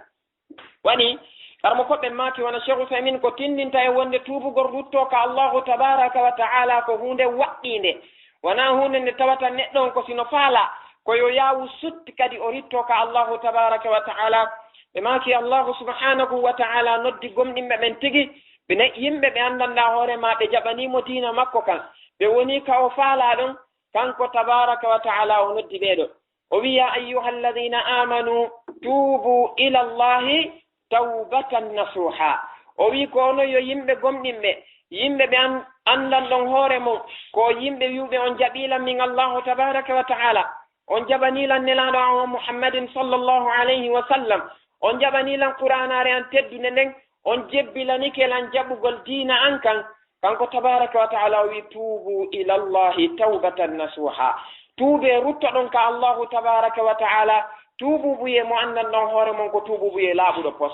Wani, karmo koɓɓe maaki, wano Cheikh Uthaymin, ko tinndinta e wonde tuubugol ruttoo ka Allahu tabaraka wa ta'ala ko huunde waɗɗiinde. Wanaa huunde nde tawata neɗɗo on ko si no faalaa, ko yo yaawu sutti kadi o rittoo ka Allahu tabaraka wa ta'ala. Ɓe maaki, Allahu subhanahu wa ta'ala noddi gomɗinɓe ɓen tigi, ɓe ne, yimɓe ɓe anndanɗaa hoore maa, ɓe jaɓanii mo diina makko kan, ɓe wonii ka o faalaa ɗon, kanko tabaraka wa ta'ala o noddi ɓee ɗoo. O wi'i, "Ya ayyuhalladhina amanu tubu ila Allahi tawbatan nasuha." O wi'i, "Ko onon yo yimɓe gomɗinɓe, yimɓe ɓe an-, anndanɗon hoore mon, ko yimɓe wi'uɓe on jaɓii lan min Allahu tabaraka wa ta'ala, on jaɓanii lan Nelaaɗo an on Muhammadin sallallahu alayhi wa sallam, on jaɓanii lan Qur'aanaare an teddunde nden, on jebbilanike lan jaɓugol diina an kan." Kanko tabaraka wa ta'ala o wi'i, "Tuubu ila Allahi tawbatan nasuha." Tuubee, ruttoɗon ka Allahu tabaraka wa ta'ala, tuubuubuyee mo anndanɗon hoore mon ko tuubuubuyee laaɓuɗo pos.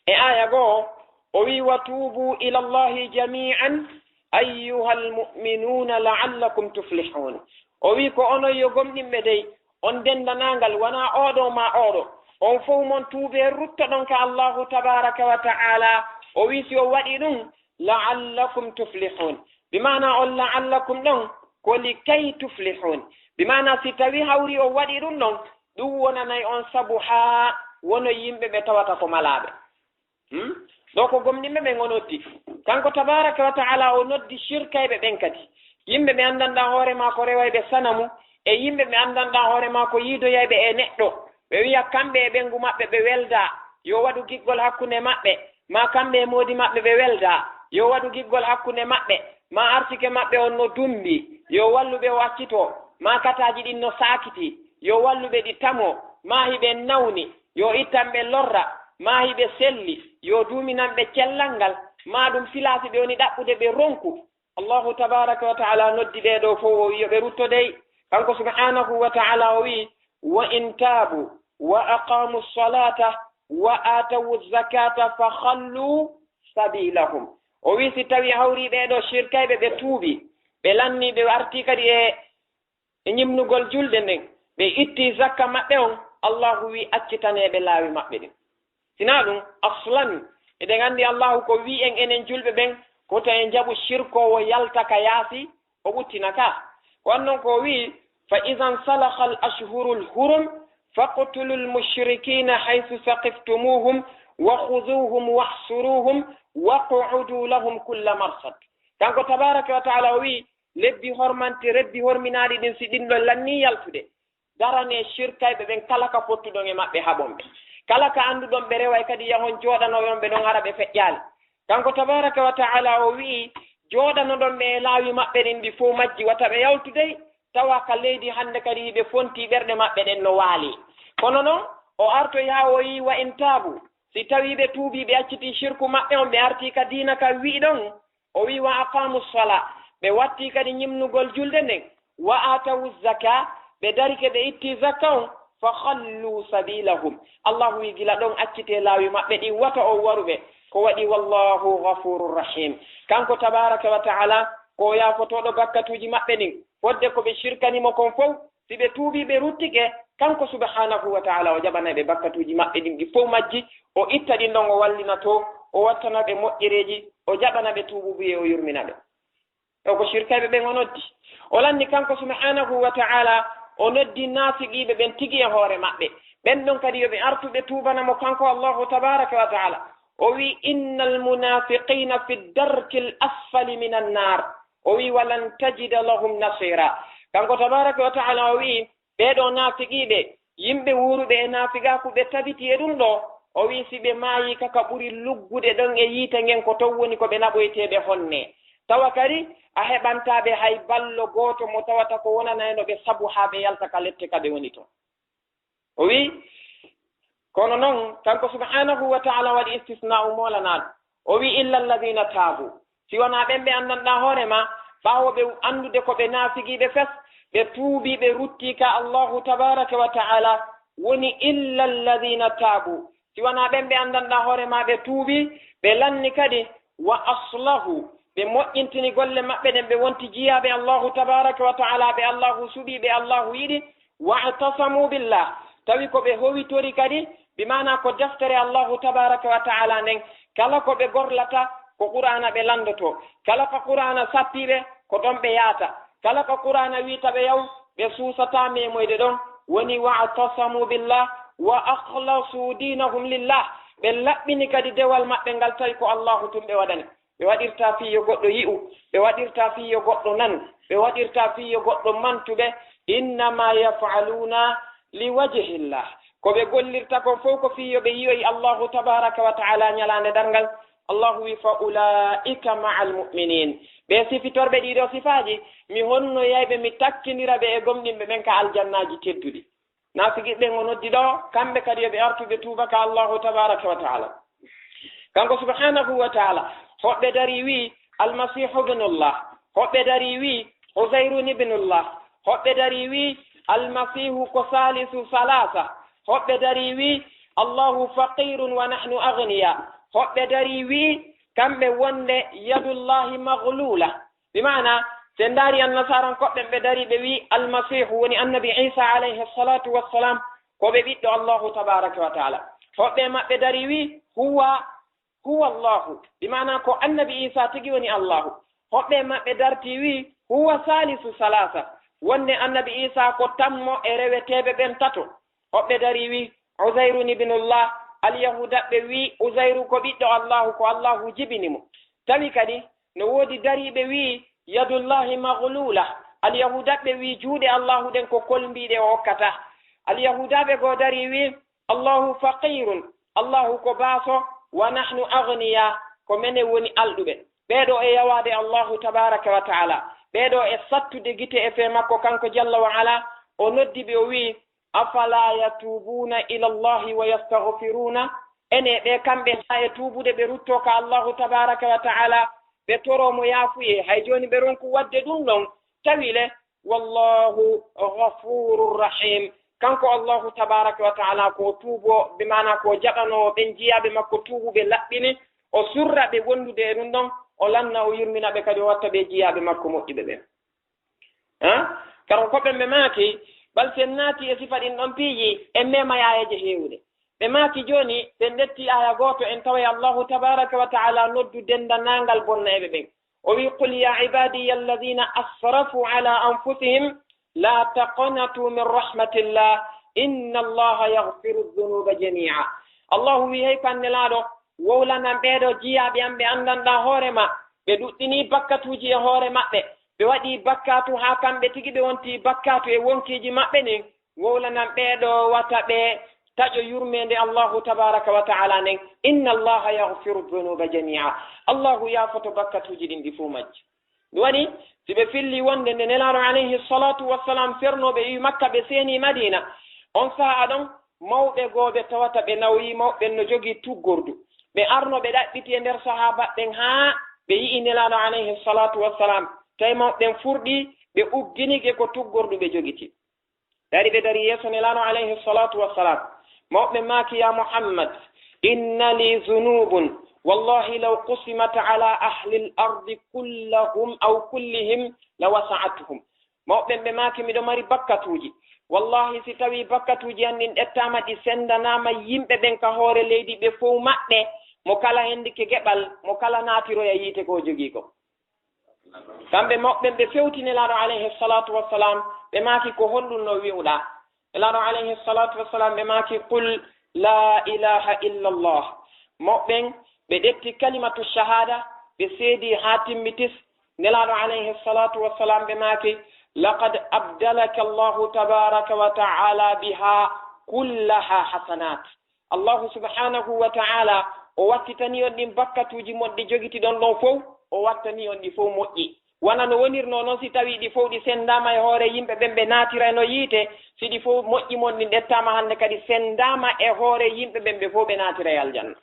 E aaya goo, o wi'i, "Wa tuubu ila Allahi jami'an ayyuhal mu'minuna la'allakum tuflihun." O wi'i, "Ko onon yo gomɗinɓe dey, on denndanaangal, wanaa oo ɗoo maa oo ɗoo. On fow mon tuubee, ruttoɗon ka Allahu tabaraka wa ta'ala." O wi'i, si on waɗii ɗun, "La'allakum tuflihun." Bi maana on "la'allakum" ɗon, ko "likay tuflihun." Bi maana si tawii hawri on waɗii ɗun ɗon, ɗun wonanay on sabu haa wonon yimɓe ɓe tawata ko malaaɓe. Hmm? Ɗoo ko gomɗinɓe ɓen o noddi. Kanko tabaraka wa ta'ala o noddi shirkayɓe ɓen kadi. Yimɓe ɓe anndanɗaa hoore maa ko rewayɓe sanamu, e yimɓe ɓe anndanɗaa hoore maa ko yiidoyayɓe e neɗɗo. Ɓe wi'a kamɓe e ɓeyngu maɓɓe ɓe weldaa, yo waɗu giggol hakkunde maɓɓe, maa kamɓe e moodi maɓɓe ɓe weldaa, yo waɗu giggol hakkunde maɓɓe, maa arsike maɓɓe on no dummbi, yo wallu ɓe o accitoo, maa kataaji ɗin no saakitii, yo wallu ɓe ɗi tamoo, maa hiɓe nawni, yo ittan ɓe lorra, maa hiɓe selli, yo duuminan ɓe cellal ngal, maa ɗum filaasi ɓe woni ɗaɓɓude ɓe ronku. Allahu tabaraka wa ta'ala noddi ɓee ɗoo fow, o wi'i yo ɓe rutto dey. Kanko subhanahu wa ta'ala o wi'i, "Wa in taabu wa aqamu salata wa atawu zakata fa khallu sabilahum." O wi'i si tawii hawri ɓee ɗoo shirkayɓe ɓe tuubi, ɓe lanni, ɓe arti kadi e e ñimnugol julde nden, ɓe itti zakka maɓɓe on, Allahu wi'i, "Accitanee ɓe laawi maɓɓe ɗin." Sinaa ɗum, aslan, eɗen anndi Allahu ko wi'i en enen julɓe ɓen, ko to en jaɓu shirkoowo yalta ka yaasi, o ɓuttina ka. Ko on non ko o wi'i, "Fa idan salakha al ashhurul hurum, faqtulul mushrikina haythu saqiftumuhum, wa khuduhum wahsuruhum, wa qu'udu lahum kulla marsad." Kanko tabaraka wa ta'ala o wi'i, lebbi hormanti, lebbi horminaaɗi ɗin, si ɗin ɗon lannii yaltude, daranee shirkayɓe ɓen kala ka fottuɗon e maɓɓe, haɓon ɓe. Kala ka annduɗon ɓe reway kadi, yahon jooɗanoyon ɓe ɗon, hara ɓe feƴƴaali. Kanko tabaraka wa ta'ala o wi'i, jooɗanoɗon ɓe e laawi maɓɓe ɗin, ɗi fow majji, wata ɓe yaltu dey, tawa ka leydi hannde kadi hiɓe fontii, ɓerɗe maɓɓe ɗen no waali. Kono non, o artoyi haa o wi'i, "Wa in taabu", si tawii ɓe tuubii, ɓe accitii shirku maɓɓe on, ɓe artii ka diina kan wi'i ɗon, o wi'i, "Wa aqamu sala", ɓe wattii kadi ñimnugol julde nden, "wa atawu zaka", ɓe darike ɓe ittii zakka on, "fa khallu sabilahum", Allahu wi'i, "Gila ɗon accitee laawi maɓɓe ɗin, wata on waru ɓe." Ko waɗi? "Wallahu ghafurur rahim." Kanko tabaraka wa ta'ala ko o yaafotooɗo bakkatuuji maɓɓe ɗin, fodde ko ɓe shirkani mo kon fow, si ɓe tuubii ɓe ruttike, kanko subhanahu wa ta'ala o jaɓanay ɓe bakkatuuji maɓɓe ɗin ɗi fow majji, o itta ɗin ɗon, o wallina to, o wattana ɓe moƴƴereeji, o jaɓana ɓe tuubuubuyee, o yurmina ɓe. Ɗo ko shirkayɓe ɓen o noddi. O lanni kanko subhanahu wa ta'ala, o noddi naasiqiiɓe ɓen tigi e hoore maɓɓe. Ɓen ɗon kadi yo ɓe artu ɓe tuubana mo kanko Allahu tabaraka wa ta'ala. O wi'i, "Innal munafiqina fi darkil asfali minan nar." O wi'i, "Walan tajida lahum nasira." Kanko tabaraka wa ta'ala o wi'i, ɓee ɗoo naafiqiiɓe, yimɓe wuuruɓe e naafiqaaku, ɓe tabiti e ɗum ɗoo, o wi'i, si ɓe maayii ka ka ɓuri luggude ɗon e yiite ngen, ko ton woni ko ɓe naɓoyteeɓe honne. Tawa kadi a heɓantaa ɓe hay ballo gooto mo tawata ko wonanayno ɓe sabu haa ɓe yalta ka lette ka ɓe woni ton. O wi'i, kono non, kanko subhanahu wa ta'ala waɗi istisna'u moolanaaɗo. O wi'i, "Illa alladhina taabu." Si wanaa ɓen ɓe anndanɗaa hoore maa, ɓaawo ɓe anndude ko ɓe naafiqiiɓe fes, ɓe tuubi, ɓe rutti ka Allahu tabaraka wa ta'ala, woni, "Illa alladhina taabu." Si wanaa ɓen ɓe anndanɗaa hoore maa, ɓe tuubi, ɓe lanni kadi, "wa aslahu," ɓe moƴƴintini golle maɓɓe ɗen, ɓe wonti jiyaaɓe Allahu tabaraka wa ta'ala, ɓe Allahu suɓii, ɓe Allahu yiɗi, "wa'tasamu billah," tawi ko ɓe howitori kadi, bi maana ko deftere Allahu tabaraka wa ta'ala nden, kala ko ɓe gorlata, ko Qur'aana ɓe landoto. Kala ko Qur'aana sappi ɓe, ko ɗon ɓe yaata. Kala ko Qur'aana wi'ta ɓe yaw, ɓe suusataa memoyde ɗon. Woni, "Wa'tasamu billah wa akhlasu dinahum lillah." Ɓe laɓɓini kadi dewal maɓɓe ngal, tawi ko Allahu tun ɓe waɗani. Ɓe waɗirtaa fii yo goɗɗo yi'u, ɓe waɗirtaa fii yo goɗɗo nanu, ɓe waɗirtaa fii yo goɗɗo mantu ɓe. "Innama yaf'aluna li wajhillah." Ko ɓe gollirta kon fow ko fii yo ɓe yi'oy Allahu tabaraka wa ta'ala ñalaande darngal. Allahu wi, "Fa ula'ika ma'al mu'minin." Ɓe sifitorɓe ɗiɗo sifaaji, mi honnoyay ɓe, mi takkindira ɓe e gomɗinɓe ɓen ka aljannaaji tedduɗi. Naafiqiiɓe ɓen o noddi ɗoo, kamɓe kadi yo ɓe artu ɓe tuuba ka Allahu tabaraka wa ta'ala. Kanko subhanahu wa ta'ala, hoɓɓe darii wi'i, "Almasihu ibnullah." Hoɓɓe darii wi'i, "Uzayrun ibnullah." Hoɓɓe darii wi'i, "Almasihu ko salisu salasa." Hoɓɓe darii wi'i, "Allahu faqirun wa nahnu aghniya." Hoɓɓe darii wi'i, kamɓe wonde, "Yadullahi maghlula." Bi maana, si en ndaari annasaarankoɓe ɓen, ɓe darii ɓe wi'i Almasihu woni Annabi Iisa alayhi salatu wassalam, ko ɓe ɓiɗɗo Allahu tabaraka wa ta'ala. Hoɓɓe maɓɓe darii wi'i, "Huwa, huwa Allahu." Bi maana ko Annabi Iisa tigi woni Allahu. Hoɓɓe maɓɓe dartii wi'i, "Huwa salisu salasa." Wonde Annabi Iisa ko tammo e reweteeɓe ɓen tato. Hoɓɓe darii wi'i, "Uzayrun ibnullah." Alyahuudaɓe wi'i Uzayru ko ɓiɗɗo Allahu, ko Allahu jibini mo. Tawi kadi no woodi dariiɓe wi'i, "Yadullahi maghlula." Alyahuudaɓe wi'i juuɗe Allahu ɗen ko kolmbiiɗe, o okkataa. Alyahuudaaɓe goo darii wi'i, "Allahu faqirun." Allahu ko baaso, "wa nahnu aghniya." Ko menen woni alɗuɓe. Ɓee ɗoo e yawaade Allahu tabaraka wa ta'ala. Ɓee ɗoo e sattude gite e fee makko kanko jalla wa ala. O noddi ɓe, o wi'i, "Afala yatubuuna ila Allahi wa yastaghfiruuna?" Ene ɓe kamɓe haa e tuubude ɓe ruttoo ka Allahu tabaraka wa ta'ala, ɓe toroo mo yaafuyee, hay jooni ɓe ronku waɗde ɗum ɗon, tawi le, "Wallahu ghafurur rahim." Kanko Allahu tabaraka wa ta'ala ko tuubo, bi maana ko jaɓanoowo ɓen jiyaaɓe makko tuubuɓe laɓɓini, o surra ɓe wondude e ɗum ɗon, o lanna, o yurmina ɓe kadi, o watta ɓe jiyaaɓe makko moƴƴuɓe ɓen. Ha? Karo ko ɓen ɓe maaki, bal si en naati e sifa ɗin ɗon piiji, en mema yaayeeje heewude. Ɓe maaki jooni, si en ƴetti aaya gooto, en taway Allahu tabaraka wa ta'ala noddu dendanaangal bonnayɓe ɓen. O wi, "Qul ya ibadiya alladhina asrafu ala anfusihim la taqnatu min rahmatillah, inna Allaha yaghfiru dhunuba jami'a." Allahu wi, "Hey ko an Nelaaɗo, wowlanan ɓee ɗoo jiyaaɓe am ɓe anndanɗaa hoore ma, ɓe ɗuɗɗinii bakkatuuji e hoore maɓɓe, ɓe waɗii bakkatu haa kamɓe tigi ɓe wontii bakkatu e wonkiiji maɓɓe ɗin, wowlanan ɓee ɗoo wata ɓe taƴo yurmeende Allahu tabaraka wa ta'ala nden. Inna Allaha yaghfiru dhunuba jami'a." Allahu yaafoto bakkatuuji ɗin ɗi fow majji. Ɗum waɗi, si ɓe filli wonde nde Nelaaɗo alayhi salatu wassalam fernoo ɓe iwi Makka, ɓe seeni Madina, on sahaa ɗon, mawɓe goo ɓe tawata ɓe nawoyi, mawɓe ɓen no jogii tuggordu. Ɓe arno ɓe ɗaɓɓiti e nder sahaaba ɓen haa ɓe yi'i Nelaaɗo alayhi salatu wassalam. Tawi mawɓe ɓen furɗi, ɓe ugginike ko tuggordu ɓe jogiti. Dari ɓe dari yeeso Nelaaɗo alayhi salatu wassalam. Mawɓe maaki, "Ya Muhammad, inna li zunubun, wallahi law qusimat ala ahli al-ardi kullahum aw kullihim la wasa'atuhum." Mawɓe ɓe maaki, "Miɗo mari bakkatuuji. Wallahi, si tawii bakkatuuji an ɗin ƴettaama, ɗi senndanaama yimɓe ɓen ka hoore leydi ɓe fow maɓɓe, mo kala henndike geɓal, mo kala naatiroya yiite ko o jogii kon." Kamɓe mawɓe ɓen ɓe fewti Nelaaɗo alayhi salatu wassalam, ɓe maaki, "Ko honɗum no wi'uɗaa?" Nelaaɗo alayhi salatu wassalam ɓe maaki, "Qul la ilaha illa Allah." Mawɓe ɓen ɓe ƴetti kalimatu shahada, ɓe seedi haa timmitis, Nelaaɗo alayhi salatu wassalam ɓe maaki, "Laqad abdalaka Allahu tabaraka wa ta'ala biha kullaha hasanat." Allahu subhanahu wa ta'ala o wattitani on ɗin bakkatuuji mon ɗi jogitiɗon ɗon fow, o wattani on ɗi fow moƴƴi. Wona no wonirnoo non si tawii ɗi fow ɗi senndaama e hoore yimɓe ɓen ɓe naatirayno yiite, si ɗi fow moƴƴi mon ɗin ɗettaama hannde kadi senndaama e hoore yimɓe ɓen ɓe fow ɓe naatiray aljanna.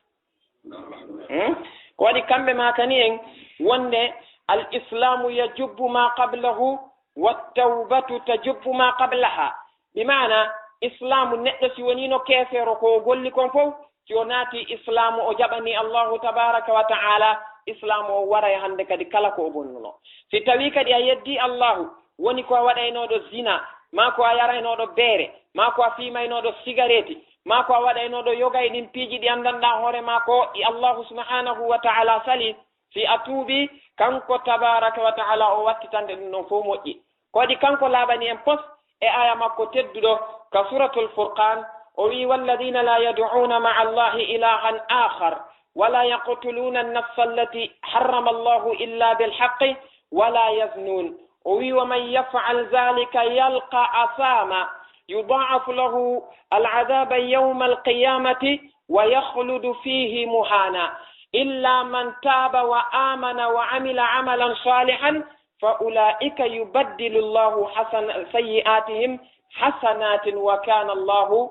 Hmm? Ko waɗi kamɓe maakani en wonde al islamu yajubbu ma qablahu wa tawbatu tajubbu ma qablaha. Bi maana, islaamu neɗɗo si woniino keefeero ko o golli kon fow, si o naati islaamu o jaɓani Allahu tabaraka wa ta'ala, islaamu o waray hannde kadi kala ko o bonnuno. Si tawii kadi a yeddi Allahu, woni ko a waɗaynooɗo zina, maa ko a yaraynooɗo beere, maa ko a fiimaynooɗo sigareeti, maa ko a waɗaynooɗo yoga e ɗin piiji ɗi anndanɗaa hoore maa ko ɗi Allahu subhanahu wa ta'ala sali, si a tuubii, kanko tabaraka wa ta'ala o wattitande ɗum ɗon fow moƴƴi. Ko waɗi kanko laaɓani en pos e aya makko tedduɗo ka Suratul Furqan, o wi'i, "Walladina la yad'una ma'a Allahi ilahan akhar, wala yaqtuluna an-nafsa allati harrama Allahu illa bil haqqi, wala yaznun." O wi'i, "Wa man yaf'al dhalika yalqa asama, yudha'af lahu al-adhaba yawma al-qiyamati, wa yakhludu fihi muhana. Illa man taba wa amana wa amila amalan salihan, fa ulaika yubaddilu Allahu hasan-, sayyi'atihim hasanatin wa kana Allahu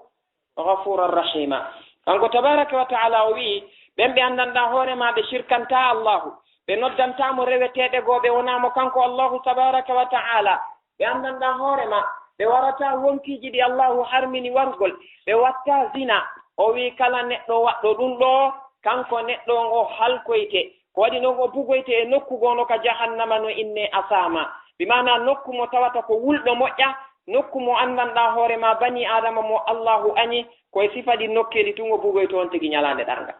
ghafuran rahima." Kanko tabaraka wa ta'ala o wi'i, ɓen ɓe anndanɗaa hoore maa ɓe shirkantaa Allahu, ɓe noddantaa mo reweteeɓe goo, ɓe wonaa mo kanko Allahu tabaraka wa ta'ala, ɓe anndanɗaa hoore maa, ɓe warataa wonkiiji ɗi Allahu harmini wargol, ɓe wattaa zina. O wi'i kala neɗɗo waɗɗo ɗum ɗoo, kanko neɗɗo on o halkoyte. Ko waɗi non o bugoyte e nokku goono ka jahannama no innee Asaama. Bi maanaa nokku mo tawata ko wulɗo moƴƴa, nokku mo anndanɗaa hoore maa banii Aadama mo Allahu añi, ko e sifa ɗin nokkeeli tun o bugoytoo on tigi ñalaande ɗarngal.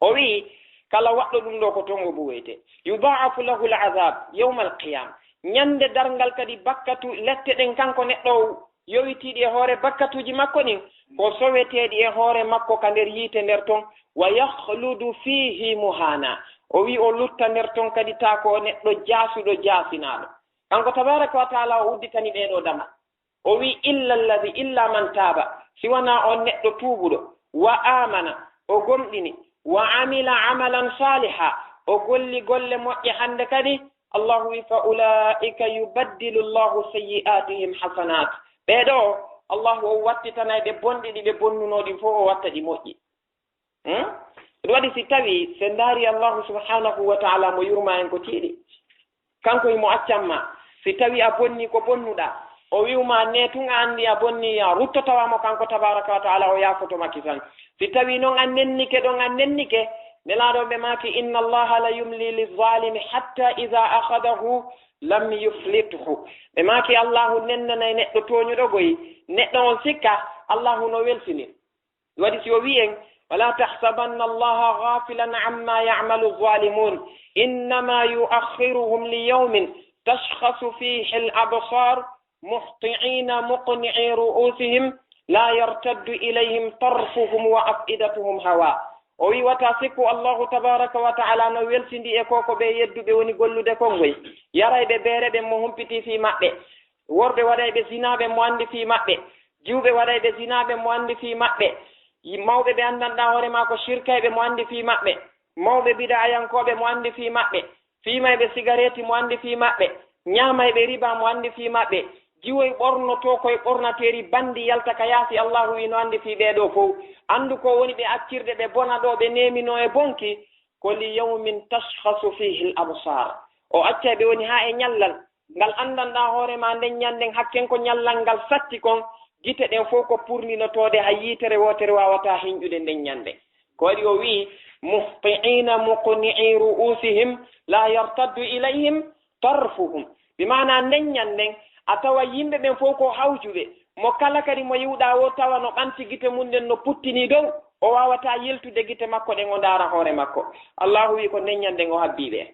O wi'i, kala waɗɗo ɗum ɗoo ko ton o bugoyte. Yudha'afu lahu al-'adhab yawma al-qiyama. Ñande darngal kadi bakkatu lette ɗen kanko neɗɗo o yowitiiɗi e hoore bakkatuuji makko ɗin, ko soweteeɗi e hoore makko ka nder yiite nder ton, wa yakhludu fihi muhana. O wi'i o lutta nder ton kadi taa ko o neɗɗo jaasuɗo jaasinaaɗo. Kanko tabaraka wa ta'ala o udditani ɓee ɗoo dama. O wi'i, "Illa alladhi, illa man taaba," si wanaa on neɗɗo tuubuɗo, "wa aamana," o gomɗini, "wa amila amalan saaliha," o golli golle moƴƴe hannde kadi, Allahu wi'i, "Fa ulaa'ika yubaddilu Allahu sayyi'aatihim hasanat." Ɓee ɗoo, Allahu o wattitanay ɓe bonɗi ɗi ɓe bonnunoo ɗin fow, o watta ɗi moƴƴi. Hmm? Ɗum waɗi si tawii, si en ndaarii Allahu subhanahu wa ta'ala mo yurmaa en ko tiiɗi. Kanko himo accan ma. Si tawii a bonnii ko bonnuɗaa, o wi'u ma nee tun a anndi a bonnii, a rutto tawa mo kanko tabaraka wa ta'ala o yaafoto ma kisan. Si tawii non a nennike ɗon a nennike, Nelaaɗo ɓe maaki, "Inna Allaha la yumli lizzalimi hatta idha akhadahu lam yuflithu." Ɓe maaki Allahu nennanay neɗɗo tooñuɗo goy, neɗɗo on sikka Allahu no welsinir. Waɗi si o wi'i en, "Wala tahsabanna Allaha ghafilan amma ya'malu zalimun, innama yu'akhiruhum li yawmin tashkhasu fihi al-absar, muhti'ina muqni'i ru'usihim, la yartaddu ilayhim tarfuhum wa af'idatuhum hawa." O wi'i, wata sikku Allahu tabaraka wa ta'ala no welsindi e ko ko ɓe yedduɓe woni gollude kongoy. Yarayɓe beere ɓen mo humpitii fii maɓɓe. Worɓe waɗayɓe zinaa ɓen mo anndi fii maɓɓe. Jiwɓe waɗayɓe zinaa ɓen mo anndi fii maɓɓe. Yi-, mawɓe ɓe anndanɗaa hoore maa ko shirkayɓe mo anndi fii maɓɓe. Mawɓe bida'ayankooɓe mo anndi fii maɓɓe. Fiimayɓe sigareeti mo anndi fii maɓɓe. Ñaamayɓe riba mo anndi fii maɓɓe. Jiwoy ɓornotoo koy ɓornateeri banndi yalta ka yaasi, Allahu wi'i no anndi fii ɓee ɗoo fow. Anndu ko woni ɓe accirde ɓe bona ɗoo ɓe neeminoo e bonki. Ko li yawmin tashkhasu fihi al-absar. O accay ɓe woni haa e ñallal. Ngal anndanɗaa hoore maa nden ñannden hakken ko ñallal ngal satti kon, gite ɗen fow ko purndinotoode, hay yiitere wootere waawataa hinƴude nden ñannde. Ko waɗi o wi'i, "Muhti'ina muqni'i ru'usihim la yartaddu ilayhim tarfuhum." Bi maanaa nden ñannden, a tawa yimɓe ɓen fow ko hawjuɓe. Mo kala kadi mo yi'uɗaa woo tawa no ɓanti gite mun ɗen no puttinii dow, o waawataa yiltude gite makko ɗen o ndaara hoore makko. Allahu wi'i ko nden ñannden o habbii ɓe.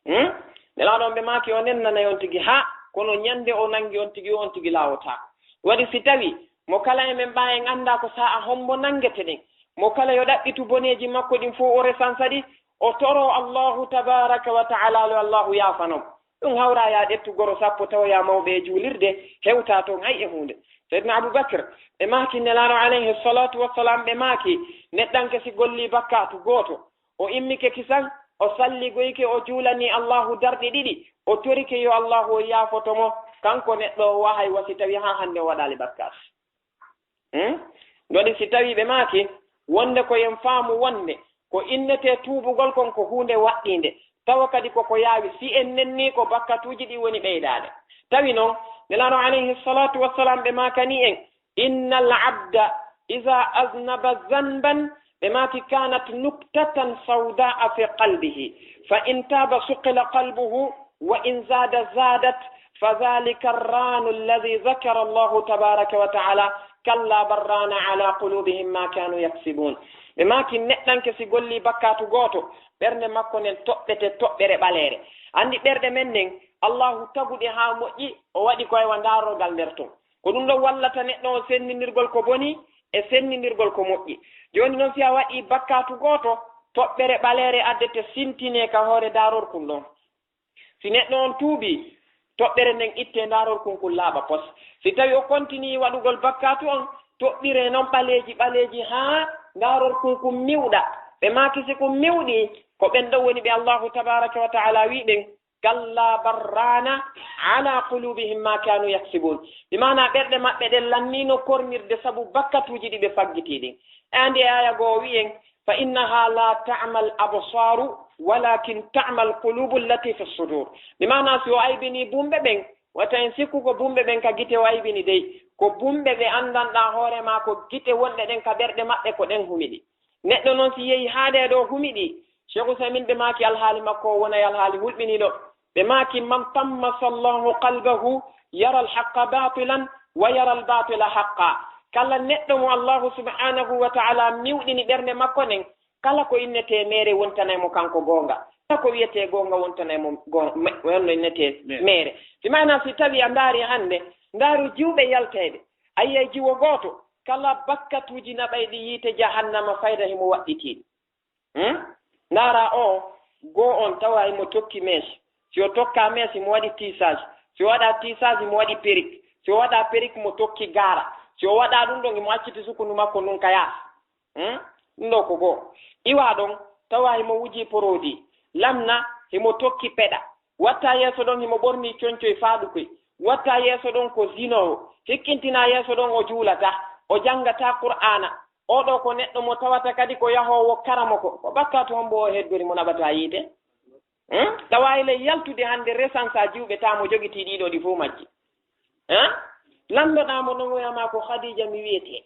Hmm? Nelaaɗo on ɓe maaki o nennanay on tigi haa, kono ñande o nangi on tigi, on tigi laawotaako. Waɗi si tawii mo kala e men ɓaa en anndaa ko saa'a hombo nangete ɗen. Mo kala yo ɗaɓɓitu boneeji makko ɗin fow o resansa ɗi, o toroo Allahu tabaaraka wa ta'ala yo Allahu yaafano mo. Ɗum hawraa ya ƴettu goro sappo tawoya mawɓe e juulirde, hewtaa toon hay e huunde. Seydina Abu Bakr, ɓe maaki Nelaaɗo alayhi salaatu wa salaam, ɓe maaki, neɗɗanke si gollii bakkaatu gooto, o immike kisan, o salligoyke, o juulanii Allahu darɗe ɗiɗi, o torike yo Allahu o yaafoto mo, kanko neɗɗo o wahay wa si tawii haa hannde o waɗaali bakkaatu. Hmm? Ɗum waɗi si tawii ɓe maaki wonde ko yen faamu wonde ko innetee tuubugol kon ko huunde waɗɗiinde, tawa kadi ko ko yaawi si en nennii ko bakkatuuji ɗi woni ɓeydaade. Tawi noon, Nelaaɗo alayhi salaatu wa salaam ɓe maakanii en, "Innal abda iza aznaba zanban," ɓe maaki, "kanat nuktatan sawdaa fi qalbihi, fa in taaba suqila qalbuhu, wa in zaada zaadat, fa dhalika arranu alladhi dhakara Allahu tabaraka wa ta'ala, kalla bal rana ala qulubihim ma kanu yaksibun." Ɓe maaki neɗɗanke si gollii bakkaatu gooto, ɓernde makko nden toɓɓete toɓɓere ɓaleere. Anndi ɓerɗe men nden, Allahu taguɗe haa moƴƴi, o waɗi ko aywa ndaarorgal nder ton. Ko ɗum ɗon wallata neɗɗo on senndindirgol ko boni e senndindirgol ko moƴƴi. Jooni noon, si a waɗii bakkaatu gooto, toɓɓere ɓaleere addete sintinee ka hoore daarorkun ɗon. Si neɗɗo on tuubii, toɓɓere nden ittee, ndaarorkun kun laaɓa pos. Si tawii o kontinii waɗugol bakkaatu on, toɓɓiree non ɓaleeji ɓaleeji haa ndaarorkun kun miwɗa. Ɓe maaki si kun miwɗii, ko ɓen ɗon woni ɓe Allahu tabaaraka wa ta'ala wii ɓen, "Kalla bal rana ala qulubihim ma kanu yaksibun." Bi maanaa ɓerɗe maɓɓe ɗen lanniino kornirde sabu bakkatuuji ɗi ɓe faggitii ɗin. E anndi e aaya goo o wi'i en, "Fa innaha la ta'mal absaru, walakin ta'mal qulubu allati fi sudur." Bi maanaa si o aybinii bumɓe ɓen, wata en sikku ko bumɓe ɓen ka gite o aybini dey. Ko bumɓe ɓe anndanɗaa hoore maa ko gite wonɗe ɗen ka ɓerɗe maɓɓe ko ɗen humiɗi. Neɗɗo noon si yehi haa ɗee ɗoo humiɗi, Cheikh Ousaymin ɓe maaki alhaali makko o wonay alhaali hulɓiniiɗo. Ɓe maaki, "Man tammasa Allahu qalbahu yara al-haqqa batilan wa yara al-batila haqqa." Kala neɗɗo mo Allahu subhanahu wa ta'ala miwɗini ɓernde makko nden, kala ko innetee meere wontanay mo kanko goonga. Kala ko wiyetee goonga wontanay mo goonga, me-, wonno innetee Meere. meere. Bi maanaa si tawii a ndaari hannde, ndaaru jiwɓe yaltayɓe. A yiyay jiwo gooto, kala bakkatuuji naɓayɗi yiite jahannama fayda himo waɗɗitii. Hmm? Ndaara o, goo on tawa himo tokki mees. Si o tokka mees, himo waɗi tiisaas. Si o waɗa tiisaas, himo waɗi perik. Si o waɗa perik, mo tokki gaara. Si o waɗa ɗum ɗon, himo acciti sukundu makko ndun ka yaasi. Hmm? Ɗum ɗoo ko goo. Iwa ɗon, tawa himo wuji poroodi. Lamna, himo tokki peɗa. Watta yeeso ɗon, himo ɓorni concoy faaɗukoy. Watta yeeso ɗon ko zinoowo. Hikkintina yeeso ɗon, o juulata. O janngataa Qur'aana. Oo ɗoo ko neɗɗo mo tawata kadi ko yahoowo karamoko. Ko bakkaatu hombo o heddori mo naɓata yiite? Hmm? Tawa ile yaltude hannde resansa jiwɓe taa mo jogitii ɗiɗo ɗi fof majji. Hein? Landoɗaa mo non, o wi'a ma ko Khadija mi wiyetee.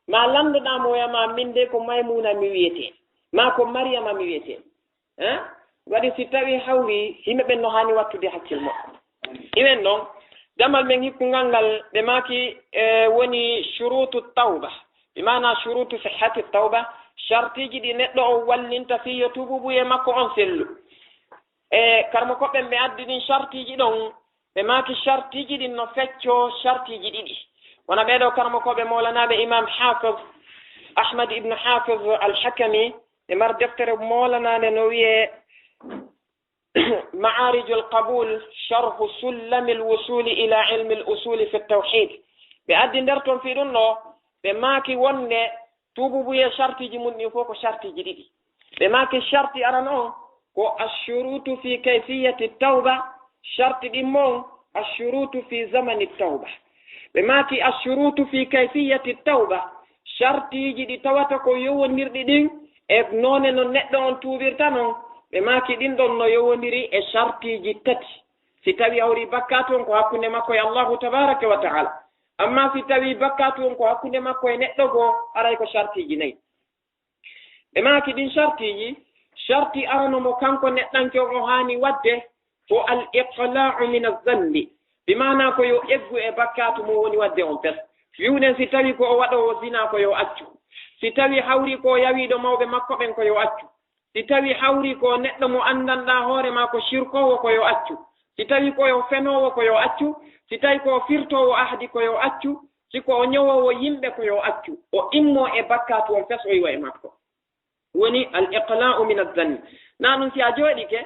Ma landoɗaa mo, o wi'a ma min de ko Maymuna mi wiyetee. Ma ko Maryama mi wiyetee. Hein? Waɗi si tawi hawri, yimɓe ɓen no haani wattude hakkil mo. Iwen non, damal men hikkungal ngal, ɓe maaki, e, woni shurutu tawba. Bi maana shurutu sihhati tawba, shartiiji ɗi neɗɗo o wallinta fii yo tuububuye makko on sellu. E, karmo ko ɓen ɓe addi ɗin shartiiji ɗon, ɓe maaki shartiiji ɗin no feccoo shartiiji ɗiɗi. Wona ɓee ɗoo karmokooɓe mawlanaaɓe Imam Hafiz Ahmad ibn Hafiz al-Hakami, ɓe mar deftere mawlanaande no wiyee Ma'arijul Qabul, Sharhu Sullamil Wusuli ila Ilmil Usuli fi Tawhid. Ɓe addi nder ton fii ɗum ɗoo, ɓe maaki wonde tuububuye shartiiji mun ɗin fof ko shartiiji ɗiɗi. Ɓe maaki sharti arano on ko ashurutu fi kayfiyati tawba, sharti ɗin mon ashurutu fi zamani tawba. Ɓe maaki ashurutu fi kayfiyati tawba, shartiiji ɗi tawata ko yowondirɗi ɗin e noone no neɗɗo on tuubirta non, ɓe maaki ɗin ɗon no yowondiri e shartiiji tati. Si tawi hawri bakkaatu on ko hakkunde makko e Allahu tabaraka wa ta'ala. Amma si tawi bakkaatu on ko hakkunde makko e neɗɗo goo, aray ko shartiiji nayi. Ɓe maaki ɗin shartiiji, sharti arano mo kanko neɗɗanke on o haani waɗde ko al iqla'u min az-zanbi. Bi maana ko yo eggu e bakkaatu mo woni waɗde on pes. Wi'uɗen si tawi ko o waɗoowo zina ko yo accu. Si tawi hawri ko o yawiiɗo mawɓe makko ɓen ko yo accu. Si tawi hawri ko neɗɗo mo anndanɗaa hoore maa ko shirkoowo ko yo accu. Si tawi ko yo fenoowo ko yo accu. Si tawi ko o firtoowo ahdi ko yo accu. Si ko o ñowoowo yimɓe ko yo accu. O immoo e bakkaatu on pes o iwa e makko. woni al iqla'u min azanni. Na ɗum si a jooɗike,